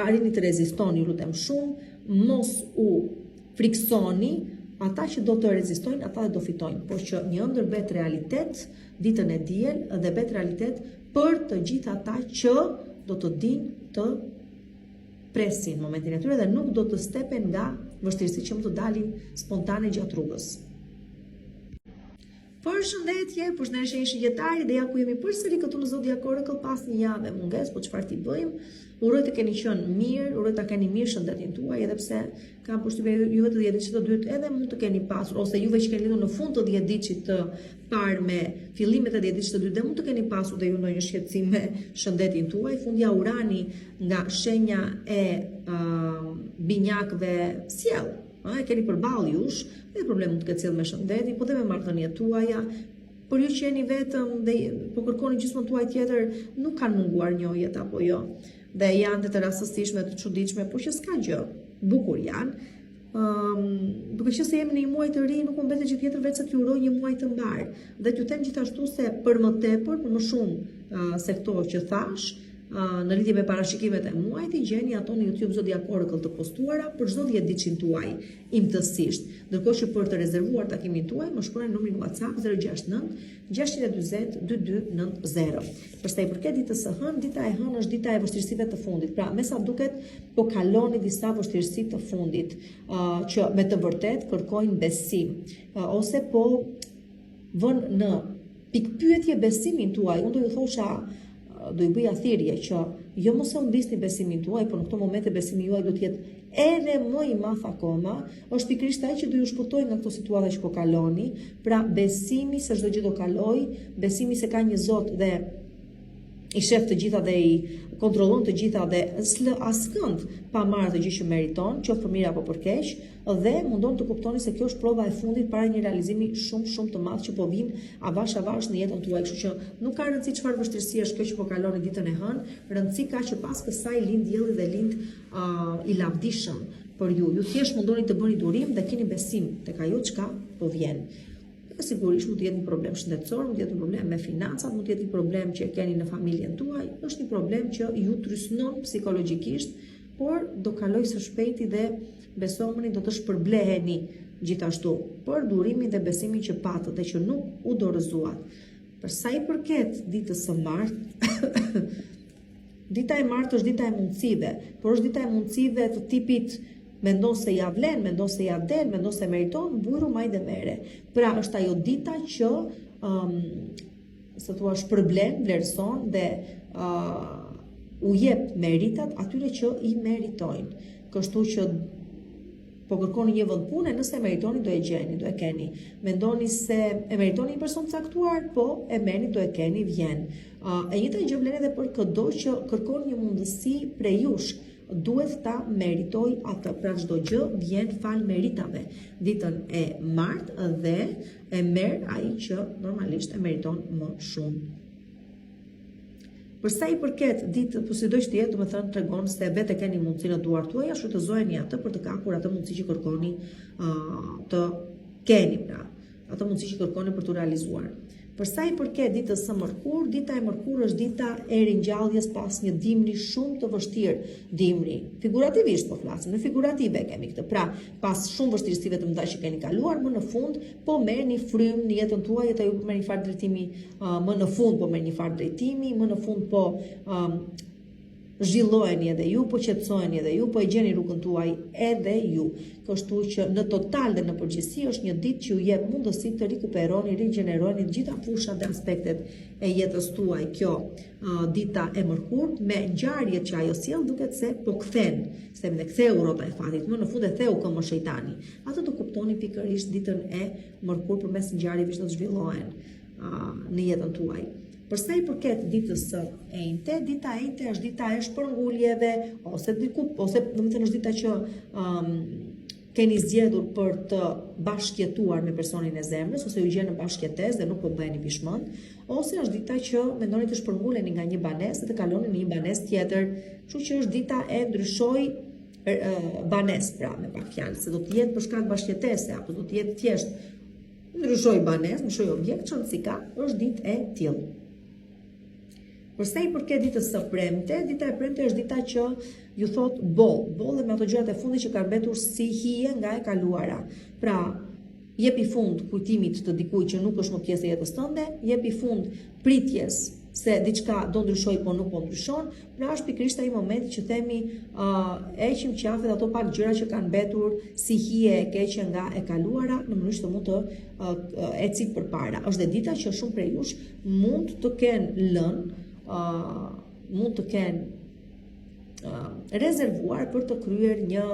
arrini të rezistoni, ju lutem shumë, mos u friksoni, ata që do të rezistojnë, ata dhe do fitojnë, por që një ëndërr bëhet realitet ditën e diel dhe bëhet realitet për të gjithë ata që do të dinë të. presin momentin e tyre dhe nuk do të stepen nga vështirësitë që mund të dalin spontane gjatë rrugës. Përshëndetje, përshëndetje shenjë shigjetarit dhe ja ku jemi përsëri këtu në Zodiac Oracle pas një jave mungesë, po çfarë t'i bëjmë? Uroj të keni qenë mirë, uroj ta keni mirë shëndetin tuaj, edhe pse kam përshtypjen juve të 10 ditëshit të dytë edhe mund të keni pasur ose juve që keni lindur në fund të 10 ditëshit të parë me fillimet e 10 ditëshit të dytë dhe mund të keni pasur dhe ju ndonjë shqetësim me shëndetin tuaj. Fundja Urani nga shenja e uh, binjakëve sjell Ëh, e keni përballë jush, dhe problem mund të ketë sjellë me shëndetin, po dhe me marrëdhëniet tuaja. Për ju që jeni vetëm dhe po kërkoni gjysmën tuaj tjetër, nuk kanë munguar njohjet apo jo. Dhe janë dhe të rastësishme, të çuditshme, por që s'ka gjë. Bukur janë. Ëm, um, duke qenë se jemi në një muaj të ri, nuk më mbetet gjë tjetër veçse t'ju uroj një muaj të mbarë. Dhe t'ju them gjithashtu se për më tepër, për më shumë uh, se këto që thashë, Në lidhje me parashikimet e muajit, i gjeni ato në YouTube Zodiac Oracle të postuara për çdo 10 ditshin tuaj, imtësisht. Ndërkohë që për të rezervuar takimin tuaj, më shkruani në numrin WhatsApp 069 640 2290. Për sa i përket ditës së hënë, dita e hënë është dita e vështirësive të fundit. Pra, me sa duket, po kaloni disa vështirësi të fundit, uh, që me të vërtetë kërkojnë besim, uh, ose po vënë në pikëpyetje besimin tuaj, unë do ju thosha, do ju bëja thirrje që jo mos e humbisni besimin tuaj, por në këto momente besimi juaj do të jetë edhe më i madh akoma, është pikërisht ai që do ju shpëtojë nga këto situata që po kaloni, pra besimi se çdo gjë do kalojë, besimi se ka një Zot dhe i shef të gjitha dhe i kontrollon të gjitha dhe s'lë askënd pa marrë atë gjë që meriton, qoftë për mirë apo për keq, dhe mundon të kuptoni se kjo është prova e fundit para një realizimi shumë shumë të madh që po vjen avash avash në jetën tuaj, kështu që nuk ka rëndësi çfarë vështirësie është kjo që po kaloni ditën e hënë, rëndësi ka që pas kësaj lind dielli dhe lind uh, i lavdishëm për ju. Ju thjesht mundoni të bëni durim dhe keni besim tek ajo çka po vjen. Dhe sigurisht mund të jetë një problem shëndetësor, mund të jetë një problem me financat, mund të jetë një problem që e keni në familjen tuaj, është një problem që ju trysnon psikologjikisht, por do kalojë së shpejti dhe besomëni do të shpërbleheni gjithashtu për durimin dhe besimin që patët dhe që nuk u dorëzuat. Për sa i përket ditës së martë, dita e martë është dita e mundësive, por është dita e mundësive të tipit mendon se ja vlen, mendon se ja del, mendon se meriton, bujrum hajde merre. Pra është ajo dita që um, si thua shpërblen, vlerëson dhe uh, u jep meritat atyre që i meritojnë. Kështu që po kërkoni një vend pune, nëse e meritoni do e gjeni, do e keni. Mendoni se e meritoni një person të caktuar, po e merrni do e keni, vjen. Uh, e njëjta gjë vlen edhe për këdo që kërkon një mundësi prej jush, duhet ta meritojë atë. Pra çdo gjë vjen falë meritave. Ditën e martë dhe e merr ai që normalisht e meriton më shumë. Për sa i përket ditë, po sido që të jetë, domethënë tregon se vetë e keni mundësinë në duart tuaja, shfrytëzojeni atë për të kapur atë mundësi që kërkoni uh, të keni pra, atë mundësi që kërkoni për të realizuar. Për sa i përket ditës së mërkurë, dita e mërkurë është dita e ringjalljes pas një dimri shumë të vështirë, dimri. Figurativisht po flasim, në figurative kemi këtë. Pra, pas shumë vështirësive të mëdha që keni kaluar, më në fund po merrni frymë në jetën tuaj, jeta ju po merr një farë drejtimi, uh, më në fund po merr një farë drejtimi, më në fund po um, zhvilloheni edhe ju, po qetësoheni edhe ju, po e gjeni rrugën tuaj edhe ju. Kështu që në total dhe në përgjithësi është një ditë që ju jep mundësi të rikuperoni, rigjeneroni të gjitha fushat dhe aspektet e jetës tuaj. Kjo uh, dita e mërkurë me ngjarjet që ajo sjell duket se po kthen, se më ktheu rrota e fatit, më në fund e theu këmbën shejtani. Atë do kuptoni pikërisht ditën e mërkurë përmes ngjarjeve që do të zhvillohen uh, në jetën tuaj. Për sa i përket ditës së enjte, dita e enjte është dita e shpërnguljeve ose diku ose domethënë është dita që um, keni zgjedhur për të bashkëjetuar me personin e zemrës ose ju gjen në bashkëjetesë dhe nuk po bëheni pishman, ose është dita që mendoni të shpërnguleni nga një banesë dhe të kaloni në një banesë tjetër, kështu që është dita e ndryshoj banesë pra me pak fjalë, se do të jetë për shkak bashkëjetese apo do të jetë thjesht Ndryshoj banesë, ndryshoj objekt, ç'rëndësi ka, është ditë e tillë. Për sa i përket ditës së premte, dita e premte është dita që ju thotë boll, boll me ato gjërat e fundit që kanë mbetur si hije nga e kaluara. Pra, jepi fund kujtimit të dikujt që nuk është më pjesë e jetës tënde, jepi fund pritjes. se diçka do ndryshojë po nuk po ndryshon, pra është pikërisht ai momenti që themi uh, heqim qafe dhe ato pak gjëra që kanë mbetur si hije e keqe nga e kaluara në mënyrë që të mund të uh, ecim përpara. Është dhe dita që shumë prej jush mund të kenë lënë, uh, mund të kenë uh, rezervuar për të kryer një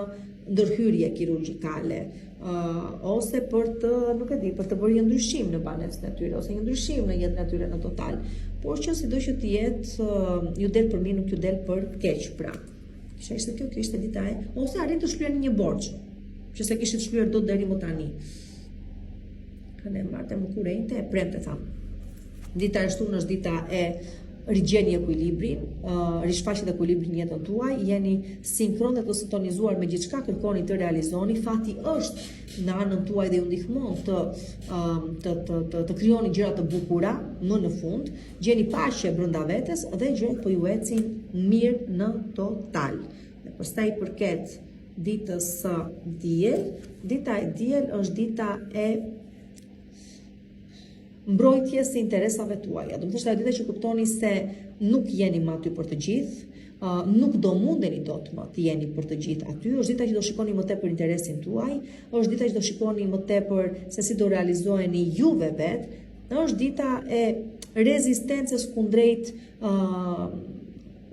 ndërhyrje kirurgjikale uh, ose për të, nuk e di, për të bërë një ndryshim në banesën e tyre ose një ndryshim në jetën e tyre në total. Por që sido që të jetë, uh, ju del për mirë, nuk ju del për keq, pra. Kisha ishte kjo, kjo ishte dita e ose arrin të shlyeni një borxh që s'e kishit shlyer dot deri më tani. Hënë e martë, mërkurë, enjte, e premte thamë. Dita e shtunë është dita e rigjeni ekuilibrin, uh, rishfaqet ekuilibri në jetën tuaj, jeni sinkron dhe të sintonizuar me gjithçka kërkoni të realizoni, fati është në anën tuaj dhe ju ndihmon të uh, të të të, të krijoni gjëra të bukura më në fund, gjeni paqe brenda vetes dhe gjërat po ju ecin mirë në total. Dhe për sa i përket ditës së diel, dita e diel është dita e mbrojtjes së interesave tuaja. Do të thotë ajo dita që kuptoni se nuk jeni më aty për të gjithë, uh, nuk do mundeni dot më të jeni për të gjithë aty. Është dita që do shikoni më tepër interesin tuaj, është dita që do shikoni më tepër se si do realizoheni juve vetë. Është dita e rezistencës kundrejt uh,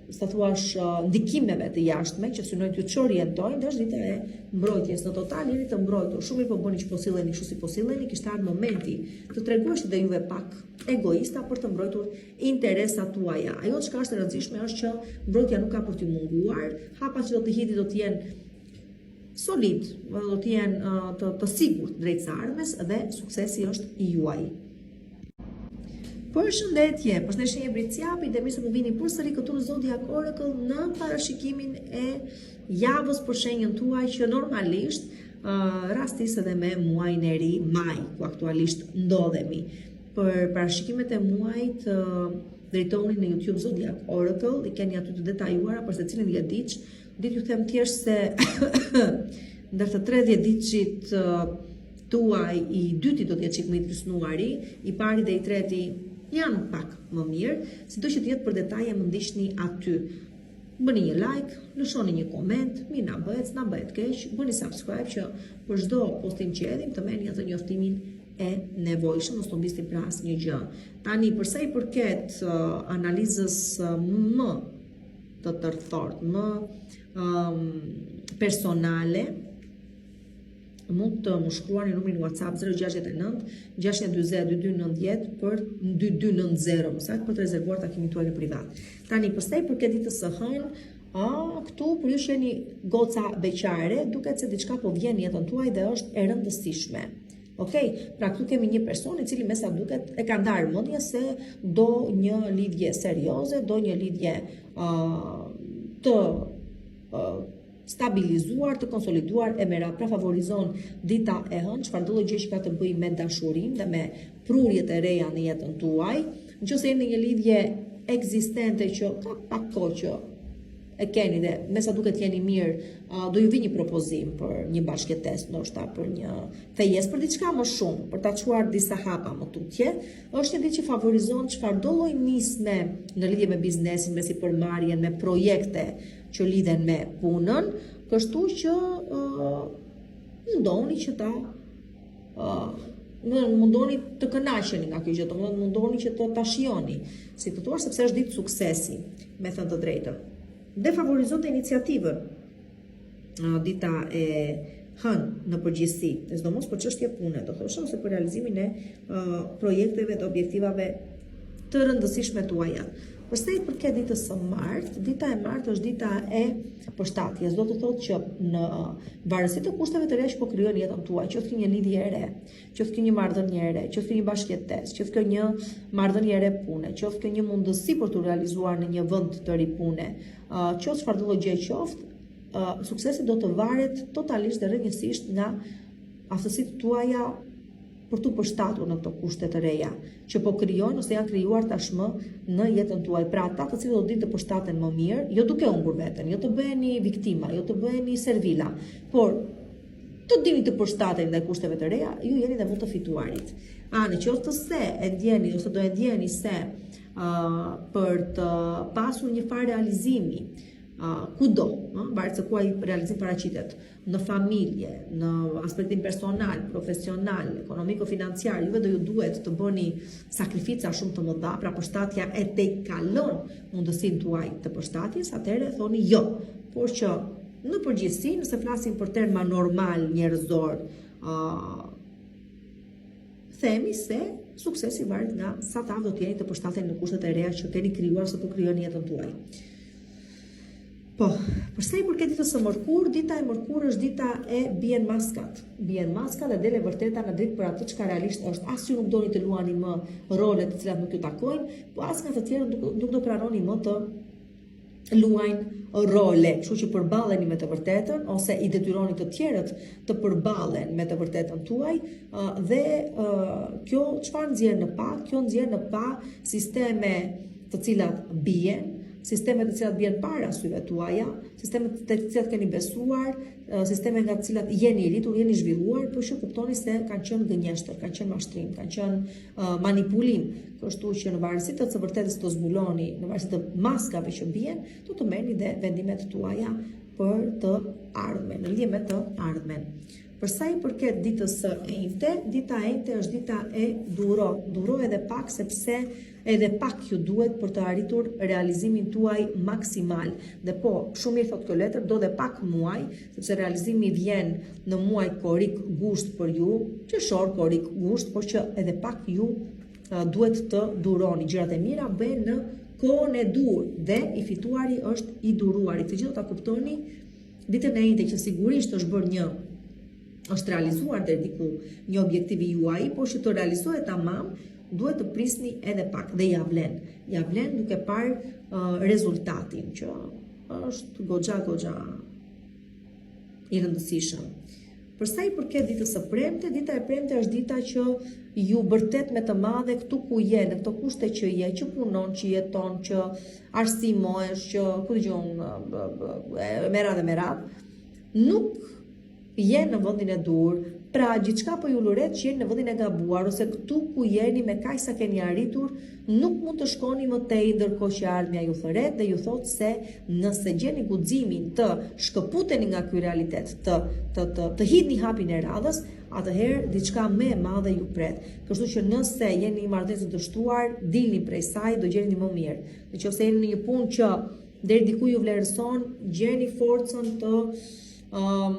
si të thuash ndikimeve të jashtme që synojnë t'ju çorientojnë, dhe është dita e mbrojtjes. Në total jeni të mbrojtur. Shumë mirë po bëni që po silleni kështu si po silleni, kishte ardhur momenti të tregoheshit dhe juve pak egoista për të mbrojtur interesat tuaja. Ajo çka është e rëndësishme është që mbrojtja nuk ka për t'ju munguar, hapat që do të hidhni do të jenë solid, do të jenë të, të sigurt drejt së ardhmes dhe suksesi është i juaj. Përshëndetje, përshëndetje shenjë Bricjapi dhe mirë se po vini përsëri këtu në Zodiac Oracle në parashikimin e javës për shenjën tuaj që normalisht uh, rastis edhe me muajin e ri maj, ku aktualisht ndodhemi. Për parashikimet e muajit uh, drejtohuni në YouTube Zodiac Oracle, i keni aty të detajuara për secilin 10 ditësh. Di t'ju them thjesht se ndër të 30 ditëshit uh, tuaj i dyti do të jetë çik më i trysnuari, i pari dhe i treti janë pak më mirë, sido që të jetë për detaje më ndiqni aty. Bëni një like, lëshoni një koment, mirë na bëhet, s'na bëhet keq, bëni subscribe që për çdo postim që hedhim të merrni atë njoftimin e nevojshëm, mos të humbisni pra asnjë gjë. Tani për sa i përket uh, analizës uh, më të tërthortë, më um, personale, mund të më shkruani në numrin WhatsApp 069 640 2290 për 2290, më saktë për të rezervuar takimin tuaj në privat. Tani për sa i përket ditës së hënë, a këtu për ju që jeni goca beqare, duket se diçka po vjen në jetën tuaj dhe është e rëndësishme. Ok, pra këtu kemi një person i cili me sa duket e ka ndarë mendjen se do një lidhje serioze, do një lidhje uh, të uh, stabilizuar, të konsoliduar e me radhë, pra favorizon dita e hënë, çfarëdo lloj gjë që ka të bëjë me dashurinë dhe me prurjet e reja në jetën tuaj. Në qoftë se jeni në një lidhje ekzistente që ka pak kohë që e keni dhe me sa duket jeni mirë, do ju vijë një propozim për një bashkëjetesë, ndoshta për një fejesë, për diçka më shumë, për ta çuar disa hapa më tutje. Është një ditë që favorizon çfarëdo lloj nisme në lidhje me biznesin, me sipërmarrjen, me projekte që lidhen me punën, kështu që uh, mundoni që ta uh, mundoni të kënaqeni nga kjo gjë, domethënë mundoni që të ta shijoni, si të thuash sepse është ditë suksesi, me thënë të drejtën. Dhe favorizon dhe iniciativën dita e hënë në përgjithësi, e sidomos për çështje pune, do thosha ose për realizimin e uh, projekteve dhe objektivave të rëndësishme tuaja. Për sa i përket ditës së martë, dita e martë është dita e përshtatjes. Do të thotë që në varësi të kushteve të reja që po krijojnë jetën tuaj, qoftë kjo një lidhje e re, qoftë kjo një marrëdhënie e re, qoftë kjo një bashkëjetesë, qoftë kjo një marrëdhënie e re pune, qoftë kjo një mundësi për t'u realizuar në një vend të ri pune, qoftë çfarëdo lloj gjëje qoftë, suksesi do të varet totalisht dhe rrënjësisht nga aftësitë tuaja për t'u përshtatur në këto kushte të reja që po krijojnë ose janë krijuar tashmë në jetën tuaj. Pra ata të cilët do dinë të përshtaten më mirë, jo duke humbur veten, jo të bëheni viktima, jo të bëheni servila, por Të dini të përshtateni ndaj kushteve të reja, ju jeni dhe më të fituarit. A në qoftë se e ndjeni ose do e ndjeni se uh, për të pasur një farë realizimi, uh, kudo, uh, varet se ku ai realizim paraqitet, në familje, në aspektin personal, profesional, ekonomiko-financiar, juve do ju duhet të bëni sakrifica shumë të mëdha, pra përshtatja e tejkalon mundësinë tuaj të përshtatjes, atëherë thoni jo. Por që në përgjithësi, nëse flasim për terma normal njerëzor, uh, themi se suksesi varet nga sa të aftë do të jeni të përshtateni në kushtet e reja që keni krijuar ose po krijoni në jetën tuaj. Po, për sa i përket ditës së mërkurë, dita e mërkurë është dita e bien maskat. Bien maskat dhe del e vërteta në dritë për atë çka realisht është. As ju nuk doni të luani më role të cilat nuk ju takojnë, po as nga të tjerët nuk, nuk do pranoni më të luajnë role, kështu që përballeni me të vërtetën ose i detyroni të tjerët të përballen me të vërtetën tuaj dhe kjo çfarë nxjerr në pah? Kjo nxjerr në pah sisteme të cilat bien, sisteme të cilat bien para syve tuaja, sisteme të cilat keni besuar, sisteme nga të cilat jeni rritur, jeni zhvilluar, por që kuptoni se kanë qenë gënjeshtër, kanë qenë mashtrim, kanë qenë uh, manipulim. Kështu që në varësi të së vërtetës të zbuloni, në varësi të maskave që bien, do të merrni dhe vendimet tuaja për të ardhmen, në lidhje me të ardhmen. Për sa i përket ditës së enjte, dita e enjte është dita e duro. Duro edhe pak sepse edhe pak ju duhet për të arritur realizimin tuaj maksimal. Dhe po, shumë mirë thotë kjo letër, do dhe pak muaj, sepse realizimi vjen në muaj korrik gusht për ju, qershor korrik gusht, por që edhe pak ju duhet të duroni. Gjërat e mira bëhen në kohën e duhur dhe i fituari është i duruari. Këtë gjë do ta kuptoni Ditën e enjte që sigurisht është bërë një është realizuar deri diku një objektiv i juaj, por që të realizohet tamam, duhet të prisni edhe pak dhe ja vlen. Ja vlen duke parë uh, rezultatin që është goxha goxha i rëndësishëm. Për sa i përket ditës së premte, dita e premte është dita që ju bërtet me të madhe këtu ku je, në këto kushte që je, që punon, që jeton, që arsimohesh, që ku di unë me radhë me radhë, nuk je në vendin e duhur. Pra, gjithçka po ju ulëret që jeni në vendin e gabuar ose këtu ku jeni me kaq sa keni arritur, nuk mund të shkoni më tej ndërkohë që e ardhmja ju thërret dhe ju thotë se nëse gjeni guximin të shkëputeni nga ky realitet, të të të të hidhni hapin e radhës, atëherë diçka më e madhe ju pret. Kështu që nëse jeni në një marrëdhënie të dështuar, dilni prej saj, do gjeni një më mirë. Në qoftë se jeni në një punë që deri diku ju vlerëson, gjeni forcën të um,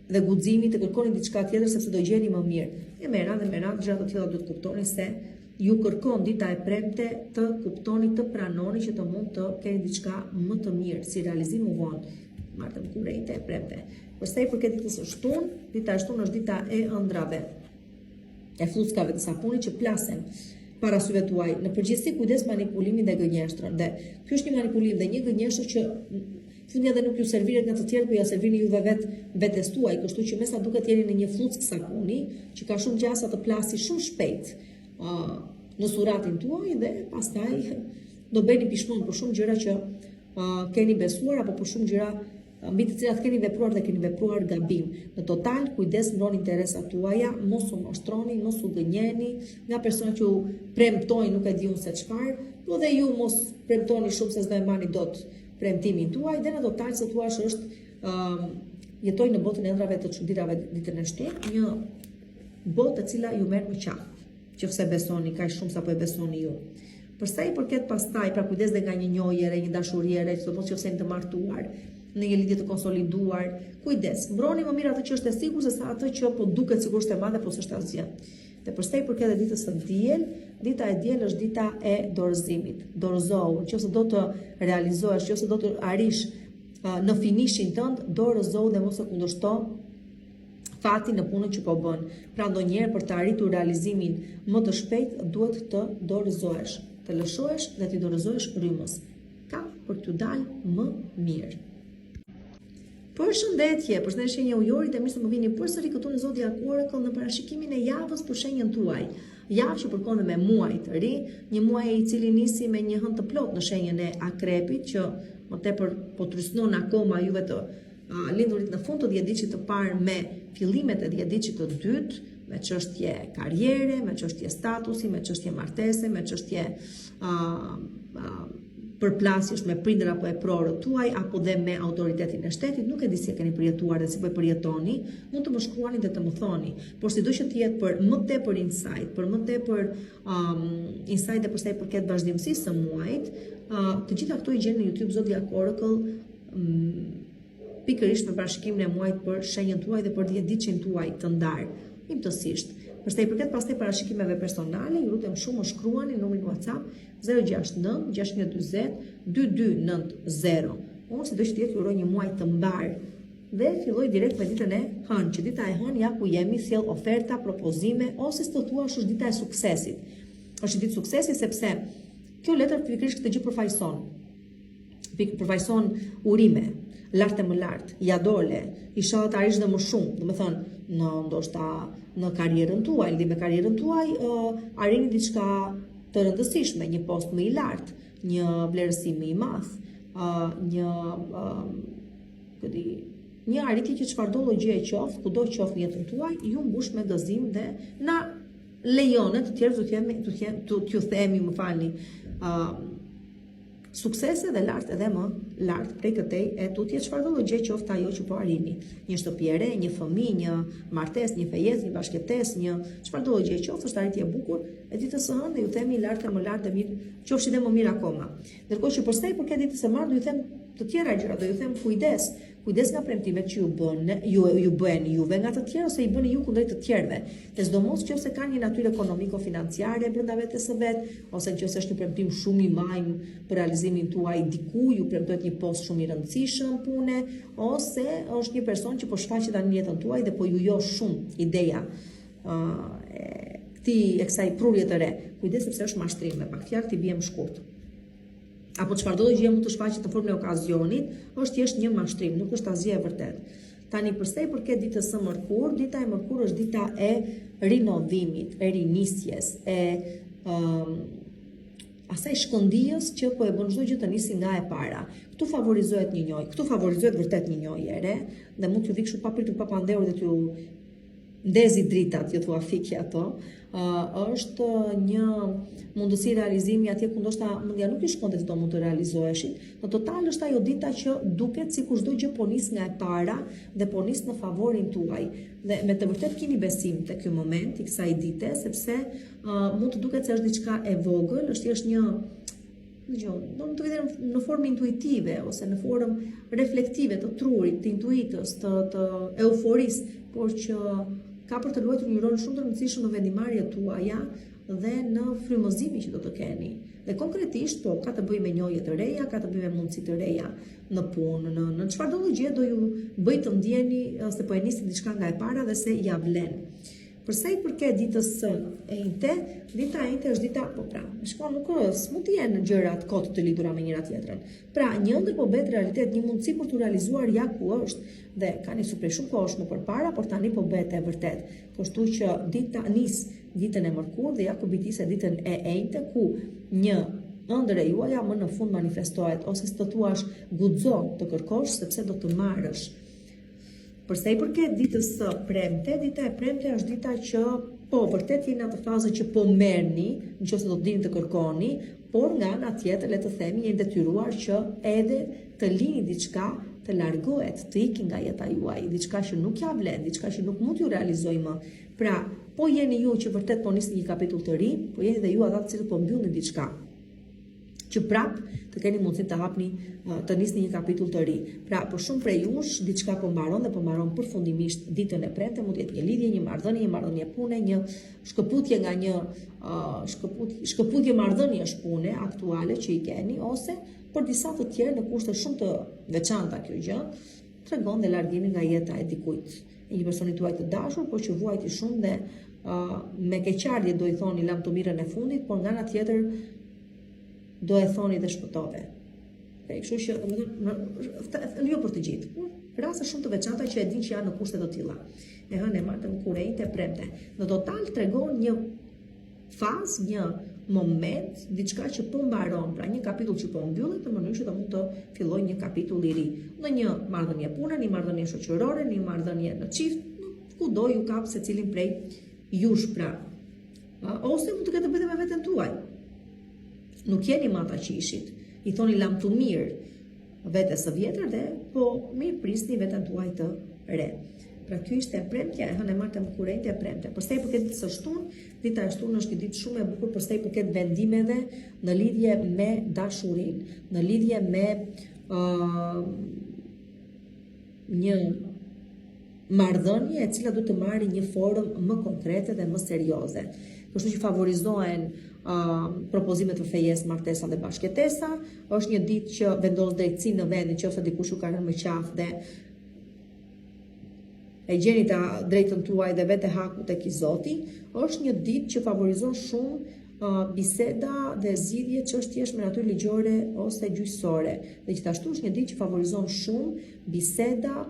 dhe guximin të kërkoni diçka tjetër sepse do gjeni më mirë. E me radhë me radhë gjëra të tilla duhet të kuptoni se ju kërkon dita e premte të kuptoni të pranoni që të mund të keni diçka më të mirë si realizim më vonë. Martë, mërkurë, enjte e premte. Për sa i përket ditës së shtunë, dita e shtunë është dita e ëndrrave, e flluskave të sapunit që plasen para syve tuaj. Në përgjithësi kujdes manipulimin dhe gënjeshtrën. Dhe ky është një manipulim dhe një gënjeshtër që fundja dhe nuk ju serviret nga të tjerë, po ja servirni juve vetë vetes tuaj, kështu që me sa duket jeni në një flluskë sapuni që ka shumë gjasa të plasi shumë shpejt uh, në surratin tuaj dhe pastaj do bëni pishmon për shumë gjëra që uh, keni besuar apo për shumë gjëra mbi të cilat keni vepruar dhe keni vepruar gabim. Në total, kujdes mbroni interesat tuaja, mos u mashtroni, mos u gënjeni nga persona që ju premtojnë nuk e di unë se çfarë, po dhe ju mos premtoni shumë se s'do e mbani dot premtimin tuaj dhe në total si thua është uh, jetoj në botën e ëndrrave të çudirave ditën e shtunë, një botë e cila ju merr më qafë qoftë se besoni kaq shumë sa po e besoni ju. Për sa i përket pastaj, pra kujdes dhe nga një njohje e re, një dashuri e re, sidomos qoftë se jeni të martuar, në një lidhje të konsoliduar, kujdes, mbroni më mirë atë që është e sigurt se sa atë që po duket sikur është e madhe, po s'është asgjë. Dhe për sa i përket edhe ditës së diel, dita e diel është dita e dorëzimit. Dorëzohu, nëse do të realizohesh, nëse do të arrish në finishin tënd, dorëzohu dhe mos e kundërshto fatin në punën që po bën. Pra ndonjëherë për të arritur realizimin më të shpejt duhet të dorëzohesh, të lëshohesh dhe t'i dorëzohesh rrymës. Ka për t'ju dalë më mirë. Përshëndetje, përshëndetje shenja e ujorit dhe mirë se më vini përsëri këtu në Zodiac Oracle në parashikimin e javës për shenjën tuaj. Javë që përkon me muaj të ri, një muaj i cili nisi me një hënë të plotë në shenjën e akrepit që më tepër po trysnon akoma juve të Uh, lindurit në fund të dhjetëditëshit të parë me fillimet e dhjetëditëshit të dytë, me çështje karriere, me çështje statusi, me çështje martese, me çështje uh, uh, përplasjesh me prindër apo eprorët tuaj apo dhe me autoritetin e shtetit, nuk e di si e keni përjetuar dhe si po e përjetoni, mund të më shkruani dhe të më thoni. Por sido që të jetë për më tepër insight, për më tepër um, insight dhe për sa i përket vazhdimësisë së muajit, uh, të gjitha këto i gjeni në YouTube Zodiac Oracle um, pikërisht me parashikimin e muajit për shenjën tuaj dhe për dhjetëditëshin tuaj të ndarë imtësisht. Për sa i përket pastaj parashikimeve personale, ju lutem shumë më shkruani në numrin WhatsApp 069 640 2290. Unë sido që të jetë ju uroj një muaj të mbarë dhe filloj direkt me ditën e hënë, që dita e hënë ja ku jemi sjell oferta, propozime ose si të thuash është dita e suksesit. Është ditë suksesi sepse kjo letër pikërisht këtë gjë përfaqëson. Pikë përfaqëson urime, lart e më lart, ia dole, ishalla të arrish dhe më shumë, domethënë, në ndoshta në karrierën tuaj, lidhje me karrierën tuaj, uh, arrini diçka të rëndësishme, një post më i lartë, një vlerësim më i madh, uh, një uh, këdi, një arritje që çfarëdo lloj gjëje qoftë, kudo qoftë në jetën tuaj, ju mbush me gëzim dhe na lejon ne të tjerë të themi, të themi, të t'ju themi, më falni, uh, Suksese dhe lart edhe më lart prej këtej e tutje çfarëdo lloj gjë qoftë ajo që po arrini. Një shtëpi e re, një fëmijë, një martesë, një fejesë, një bashkëjetesë, një çfarëdo lloj gjë qoftë është arritje e bukur e ditës së hënë dhe ju themi lart e më lart dhe mirë, qofshi dhe më mirë akoma. Ndërkohë që për sa i përket ditës së martë do ju them të tjera gjëra, do ju them kujdes, Kujdes nga premtimet që ju bën, ju ju bëhen juve nga të tjerë ose i bëni ju kundrejt të tjerëve. Dhe sidomos qoftë se kanë një natyrë ekonomiko-financiare brenda vetes së vet, ose në qoftë se është një premtim shumë i majmë për realizimin tuaj diku, ju premtohet një post shumë i rëndësishëm pune, ose është një person që po shfaqet tani në jetën tuaj dhe po ju josh shumë ideja uh, e këtij e kësaj prurje të re. Kujdes sepse është mashtrim, me pak fjalë t'i biem shkurt. apo çfarëdo lloj gjëje mund të shfaqet në formën e okazionit, është thjesht një mashtrim, nuk është asgjë e vërtetë. Tani për sa i përket ditës së mërkurë, dita e mërkurë është dita e rinovimit, e rinisjes, e um, asaj shkëndijës që po e bën çdo gjë të nisi nga e para. Këtu favorizohet një njohje, këtu favorizohet vërtet një njohje e re dhe mund t'ju vijë kështu papritur papandehur dhe t'ju ndezi dritat, ju thua fiki ato, uh, është një mundësi realizimi atje ku ndoshta mendja nuk ju shkonte se do mund të realizoheshin. Në total është ajo dita që duket sikur çdo gjë po nis nga e para dhe po nis në favorin tuaj. Dhe me të vërtetë kini besim te ky moment i kësaj dite, sepse uh, mund të duket se është diçka e vogël, është thjesht një Dëgjo, do të vijë në formë intuitive ose në formë reflektive të trurit, të intuitës, të të euforisë, por që ka për të luajtur një rol shumë të rëndësishëm në vendimmarrjet tuaja dhe në frymëzimin që do të keni. Dhe konkretisht, po, ka të bëjë me njohje të reja, ka të bëjë me mundësi të reja në punë, në në çfarëdo lloj gjëje do ju bëjë të ndjeni se po e nisni diçka nga e para dhe se ia vlen. Për sa i përket ditës së enjte, dita e enjte është dita, po pra, shiko nuk është, s'mund të jenë gjërat kot të lidhura me njëra tjetrën. Pra, një ëndërr po bëhet realitet, një mundësi për t'u realizuar ja ku është dhe ka nisur prej shumë kohësh më përpara, por tani po bëhet e vërtetë. Kështu që dita nis ditën e mërkurë dhe ja ku bitiset ditën e enjte ku një ëndërr e juaja më në fund manifestohet ose si të thuash guxo të kërkosh sepse do të marrësh. Për sa i përket ditës së premte, dita e premte është dita që po vërtet jeni në atë fazën që po merrni, në qoftë se do të dini të kërkoni, por nga ana tjetër le të themi jeni detyruar që edhe të lini diçka të largohet, të iki nga jeta juaj, diçka që nuk ja vlen, diçka që nuk mund t'ju realizojë më. Pra, po jeni ju që vërtet po nisni një kapitull të ri, po jeni dhe ju ata të cilët po mbyllni diçka. që prap të keni mundësi të hapni të nisni një kapitull të ri. Pra, për shumë prej jush diçka po mbaron dhe po mbaron përfundimisht ditën e premte, mund të jetë një lidhje, një marrëdhënie, një marrëdhënie pune, një shkëputje nga një uh, shkëputje, shkëputje marrëdhëniesh pune aktuale që i keni ose për disa të tjerë në kushte shumë të veçanta kjo gjë, tregon dhe largimin nga jeta e dikujt, e një personi tuaj të dashur, por që vuajti shumë dhe uh, me keqardhje do i thoni lamtumirën e fundit, por nga ana tjetër do e thoni dhe shpëtove. Okay, kështu që, domethënë, jo për të gjithë, por raste shumë të veçanta që e dinë që janë në kushte të tilla. E hënë, e martë, mërkurë, enjte, premte. Në total tregon një fazë, një moment, diçka që po mbaron, pra një kapitull që po mbyllet në mënyrë që të mund të fillojë një kapitull i ri. Në një marrëdhënie pune, një marrëdhënie shoqërore, një marrëdhënie në çift, kudo ju kap secilin prej jush pra. Ose mund të ketë të bëjë me veten tuaj. Nuk jeni më ata që ishit. I thoni lamtumirë vetes së vjetër dhe po mirëprisni veten tuaj të re. Pra kjo ishte e premtja, e hënë e martë e mërkurë e premte. Për sa i përket ditës së shtunë, dita e shtunë është një ditë shumë e bukur për sa i përket vendimeve në lidhje me dashurinë, në lidhje me uh, një marrëdhënie e cila duhet të marrë një formë më konkrete dhe më serioze. Kështu që favorizohen uh, propozimet për fejesë, martesa dhe bashkëjetesa. Është një ditë që vendos drejtësinë në vend, nëse dikush ju ka rënë më qafë dhe e gjeni të drejtën tuaj dhe vete haku tek i zoti, është një ditë që favorizon shumë uh, biseda dhe zgjidhje çështjesh me natyrë ligjore ose gjyqësore. Dhe gjithashtu është një ditë që favorizon shumë biseda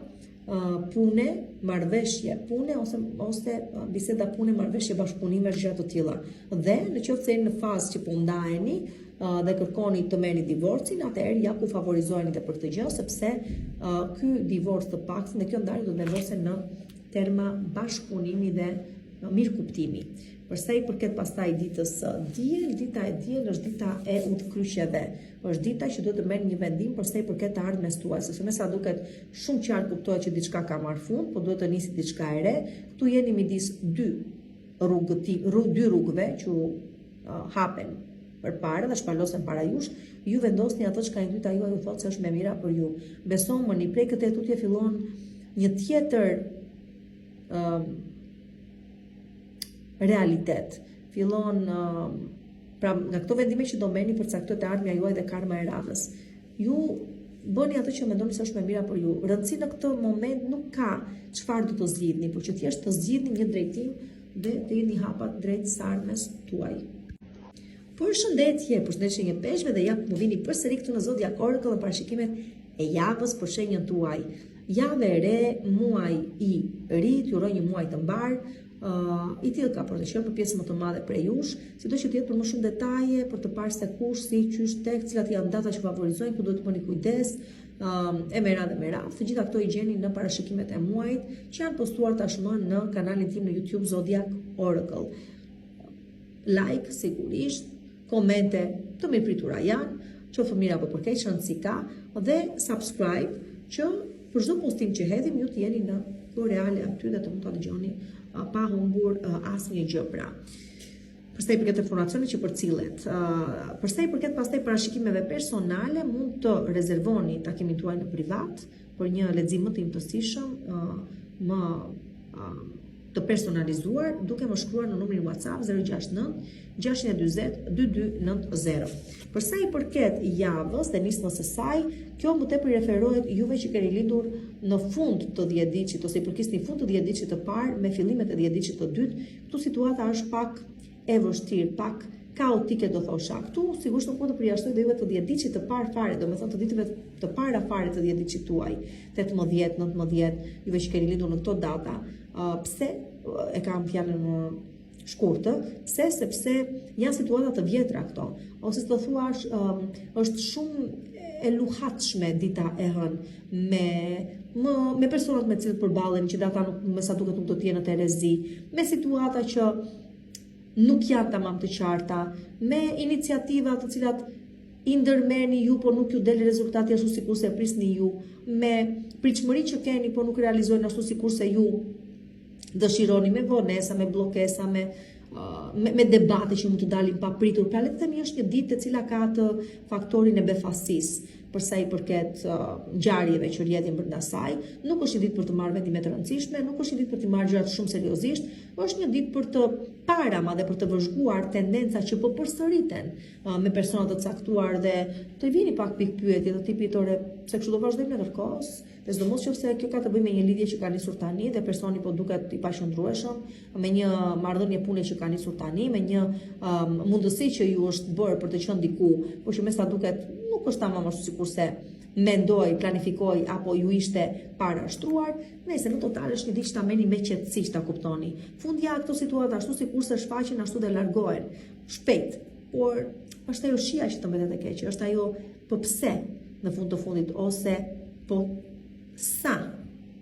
pune, marrëveshje pune ose ose biseda pune, marrëveshje bashkëpunime gjëra të tilla. Dhe në qoftë se jeni në fazë që po ndaheni dhe kërkoni të merrni divorcin, atëherë ja ku favorizoheni dhe për këtë gjë, sepse ky divorc të paktën dhe kjo ndarje do të vendosen në terma bashkëpunimi dhe mirëkuptimi. Për sa i përket pastaj ditës së diel, dita e diel është dita e udhëkryqeve. Është dita që duhet të merrni një vendim për sa i përket të ardhmes tuaj, sepse me sa duket shumë qartë kuptohet që diçka ka marrë fund, po duhet të nisi diçka e re. Këtu jeni midis dy rrugëti, rrugë dy rrugëve që uh, hapen përpara dhe shpalosen para jush, ju vendosni atë çka intuita juaj ju thotë se është më e mira për ju. Besomëni, prej këtej tutje fillon një tjetër uh, realitet. Fillon uh, pra nga këto vendime që do merrni përcaktohet e ardhmja juaj dhe karma e radhës. Ju bëni atë që mendoni se është më e mira për ju. Rëndësi në këtë moment nuk ka çfarë do të zgjidhni, por që thjesht të zgjidhni një drejtim dhe të hidhni hapat drejt së ardhmes tuaj. Përshëndetje, përshëndetje shenjë peshqve dhe ja ku më vini përsëri këtu në Zodiac Oracle në parashikimet e javës për shenjën tuaj. Javë e re, muaj i ri, t'ju uroj një muaj të mbarë, uh, i tillë ka për të qenë për pjesën më të madhe prej jush, sido që të jetë për më shumë detaje, për të parë se kush, si, qysh, tek, cilat janë data që favorizojnë, ku duhet të bëni kujdes, um, e me radhë e me radhë. Të gjitha këto i gjeni në parashikimet e muajit që janë postuar tashmë në kanalin tim në YouTube Zodiac Oracle. Like, sigurisht, komente të mirëpritura janë, qoftë për mirë apo për keq, rëndësi ka, dhe subscribe që për çdo postim që hedhim ju të jeni në kohë reale aty dhe të mund ta dëgjoni pa humbur asnjë gjë pra. Për sa i përket informacionit që përcillet, për sa i përket pastaj parashikimeve personale, mund të rezervoni takimin tuaj në privat për një lexim më të imtësishëm, më të personalizuar duke më shkruar në numrin WhatsApp 069 640 2290. Për sa i përket javës dhe nismës së saj, kjo më tepër i referohet juve që keni lindur në fund të 10 ditëshit ose i përkisni fund të 10 ditëshit të parë me fillimet e 10 ditëshit të dytë, këtu situata është pak e vështirë, pak kaotike do thosha. Këtu sigurisht nuk mund të përjashtoj dhe juve të 10 ditëshit të parë fare, domethënë të ditëve të para fare të 10 ditëshit tuaj, 18, 19, juve që keni lindur në këto data. Uh, pse e kam fjalën në shkurt, pse sepse janë situata të vjetra këto, ose të thuash um, është shumë e luhatshme dita e hënë me më me personat me të cilët përballeni që data nuk me sa duket nuk do të jenë në terezi, me situata që nuk janë tamam të qarta, me iniciativa të cilat i ndërmerrni ju, por nuk ju del rezultati ashtu sikurse e prisni ju, me pritshmëri që keni, por nuk realizohen ashtu sikurse ju dëshironi, me vonesa, me bllokesa, me me, me debate që mund të dalin papritur. Pra le të themi është një ditë e cila ka atë faktorin e befasisë për sa i përket uh, ngjarjeve që rrjedhin brenda saj. Nuk është një ditë për të marrë vendime të rëndësishme, nuk është një ditë për të marrë gjërat shumë seriozisht, është një ditë për të parë ama dhe për të vëzhguar tendenca që po përsëriten uh, me persona të caktuar dhe të vini pak pikëpyetje të tipit ore, pse kështu do vazhdojmë në tërkohës, dhe sidomos nëse kjo ka të bëjë me një lidhje që ka nisur tani dhe personi po duket i paqëndrueshëm, me një marrëdhënie pune që ka nisur tani, me një um, mundësi që ju është bërë për të qenë diku, por që me sa duket nuk është tamam ashtu sikurse mendoi, planifikoi apo ju ishte parashtruar, nëse në total është një ditë që ta merrni me qetësi që ta kuptoni. Fundja këto situata ashtu sikurse shfaqen ashtu dhe largohen shpejt. Por është ajo shija që të mbetet e keqe, është ajo po pse në fund të fundit ose po sa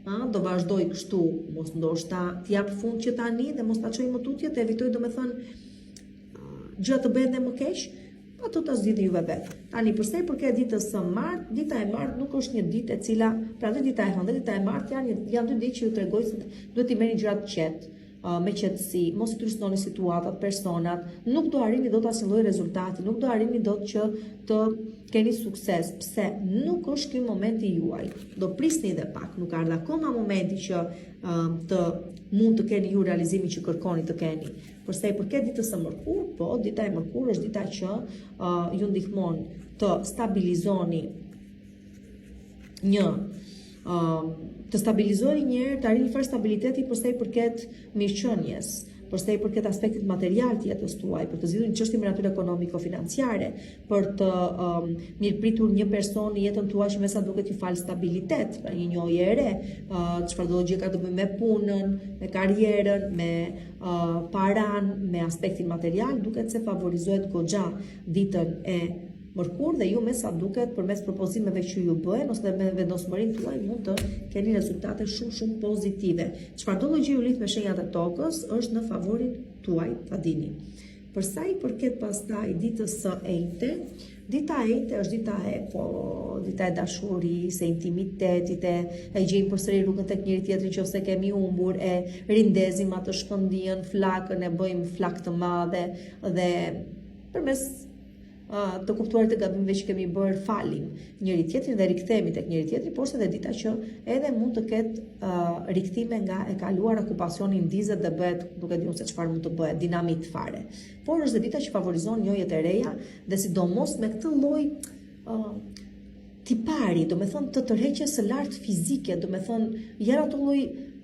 a, do vazhdoj kështu, mos ndoshta t'i jap fund që tani dhe mos ta çoj më tutje, të evitoj domethënë gjërat të bëhen dhe më keq, ato ta zgjidhni juve vetë. Tani për sa i përket ditës së martë, dita e martë nuk është një ditë e cila, pra dhe dita e hënë dhe dita e martë janë janë dy ditë që ju tregojnë se duhet t'i merrni gjërat qetë, me qetësi, mos i trysnoni situatat, personat, nuk do arrini dot asnjë lloj rezultati, nuk do arrini dot që të keni sukses. Pse? Nuk është ky momenti juaj. Do prisni edhe pak, nuk ka ardhur akoma momenti që të mund të keni ju realizimin që kërkoni të keni. Për sa i përket ditës së mërkurë, po, dita e mërkurë është dita që uh, ju ndihmon të stabilizoni një uh, të stabilizoni një herë, të arrini një farë stabiliteti për sa i përket mirëqenies, për sa i përket aspektit material të jetës tuaj, për të zgjidhur një çështje me natyrë ekonomiko-financiare, për të um, mirëpritur një person në jetën tuaj që me sa duket ju fal stabilitet, pra një njohje e re, uh, çfarëdo gjë ka të bëjë me punën, me karrierën, me uh, paran, me aspektin material, duket se favorizohet goxha ditën e mërkurë dhe ju me sa duket përmes propozimeve që ju bëhen ose me vendosmërinë tuaj mund të keni rezultate shumë shumë pozitive. Çfarëdo lloj gjë ju lidh me shenjat e tokës është në favorin tuaj, ta dini. Për sa i përket pastaj ditës së enjte, dita e enjte është dita e po, dita e dashurisë, e intimitetit, e, e gjejmë përsëri rrugën tek njëri tjetri nëse kemi humbur, e rindezim atë shkëndijën, flakën e bëjmë flakë të madhe dhe përmes të kuptuarit të gabimeve që kemi bërë falim njëri tjetrin dhe rikthehemi tek njëri tjetri, por është edhe dita që edhe mund të ketë uh, rikthime nga e kaluara ku pasioni ndizet dhe bëhet nuk e di unë se çfarë mund të bëhet, dinamit fare. Por është dhe dita që favorizon njohjet e reja dhe sidomos me këtë lloj uh, tipari, domethënë të tërheqjes së lartë fizike, domethënë janë ato lloj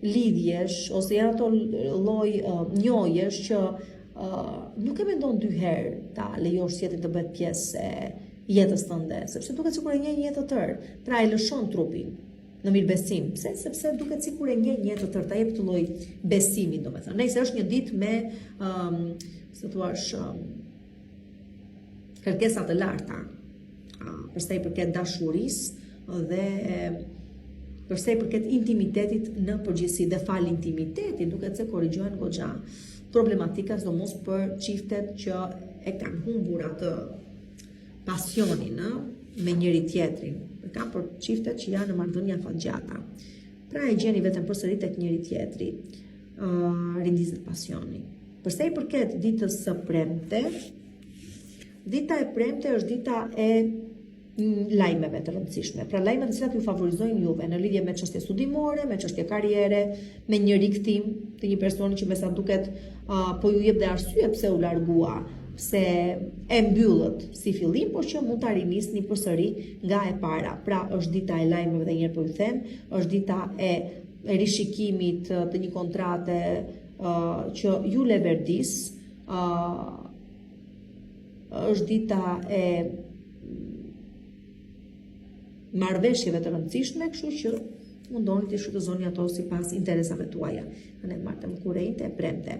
lidhjesh ose janë ato lloj uh, njohjesh që nuk e mendon dy herë ta lejosh tjetrin të bëhet pjesë e jetës tënde, sepse duket sikur e njeh një jetë të tërë. Pra e lëshon trupin në mirëbesim. Pse? Sepse duket sikur e njeh një jetë të tërë, ta jep këtë lloj besimi, domethënë. Nëse është një ditë me ëm, um, si thua, um, kërkesa të larta, për sa i përket dashurisë dhe për sa i përket intimitetit në përgjithësi dhe falë intimitetit duket se korrigjohen goxha problematika sidomos për çiftet që e kanë humbur atë pasionin, ë, me njëri tjetrin. E kam për çiftet që janë në marrëdhënie afatgjata. Pra e gjeni veten përsëri tek njëri tjetri. Ë uh, rindizet pasioni. Për sa i përket ditës së premte, Dita e premte është dita e lajmeve të rëndësishme. Pra lajme të cilat ju favorizojnë juve në lidhje me çështje studimore, me çështje karriere, me një rikthim të një personi që me sa duket uh, po ju jep dhe arsye pse u largua, pse e mbyllët si fillim, por që mund ta rinisni përsëri nga e para. Pra është dita e lajmeve dhe një herë po ju them, është dita e rishikimit të një kontrate uh, që ju leverdis, uh, është dita e marrëveshjeve të rëndësishme, kështu që mundoni t'i shfrytëzoni ato sipas interesave tuaja. Hënë, e martë, mërkurë, e enjte, e premte.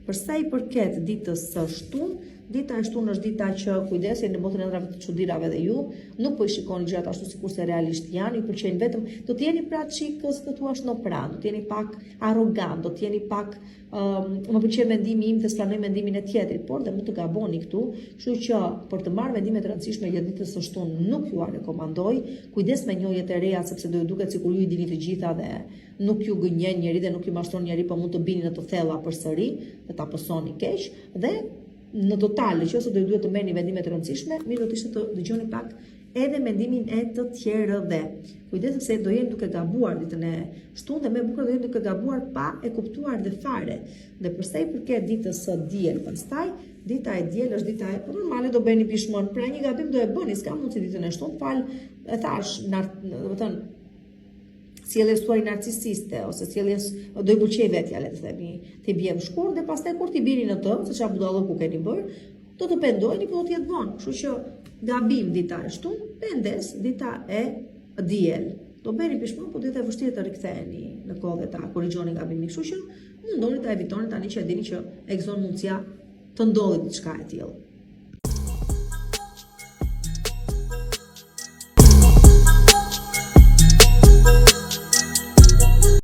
Për sa i përket ditës së shtunë, dita e shtunë është dita që kujdes jeni në botën e ëndrrave të çudirave dhe ju nuk po i shikoni gjërat ashtu sikurse realisht janë, ju pëlqejnë vetëm, do të jeni pra çik, si të thuash nopran, do të jeni pak arrogant, do të jeni pak um, më pëlqen mendimi im dhe s'pranoj mendimin e tjetrit, por dhe mund të gaboni këtu, kështu që për të marrë vendime të rëndësishme gjatë ditës së shtunë nuk jua rekomandoj. Kujdes me njohjet e reja sepse do ju duket sikur ju i dini të gjitha dhe nuk ju gënjen njeri dhe nuk ju mashtron njeri, po mund të bini në të thella përsëri dhe ta pësoni keq dhe në total, në qoftë se do ju duhet të merrni vendime të rëndësishme, mirë do të ishte të dëgjoni pak edhe mendimin e të tjerëve. Kujdes sepse do jeni duke gabuar ditën e shtunë dhe më e bukur do jeni duke gabuar pa e kuptuar dhe fare. Dhe për sa i përket ditës së diel, pastaj dita e diel është dita e po normale do bëni pishmon. Pra një gabim do e bëni, s'ka mundësi ditën e shtunë, fal e thash, domethënë sjelljes tuaj narcisiste ose sjelljes do i pëlqej vetja le të themi, t'i bjem shkurt dhe pastaj kur t'i bini në të, se çfarë budallëku keni bërë, do të pendoheni, po do të jetë vonë. Kështu që gabim dita e shtunë, pendesë dita e diel. Do bëni pishman, po do jetë e vështirë të riktheheni në kohë dhe ta korrigjoni gabimin. Kështu që mundoni ta evitoni tani që e dini që ekziston mundësia të ndodhi diçka e tillë.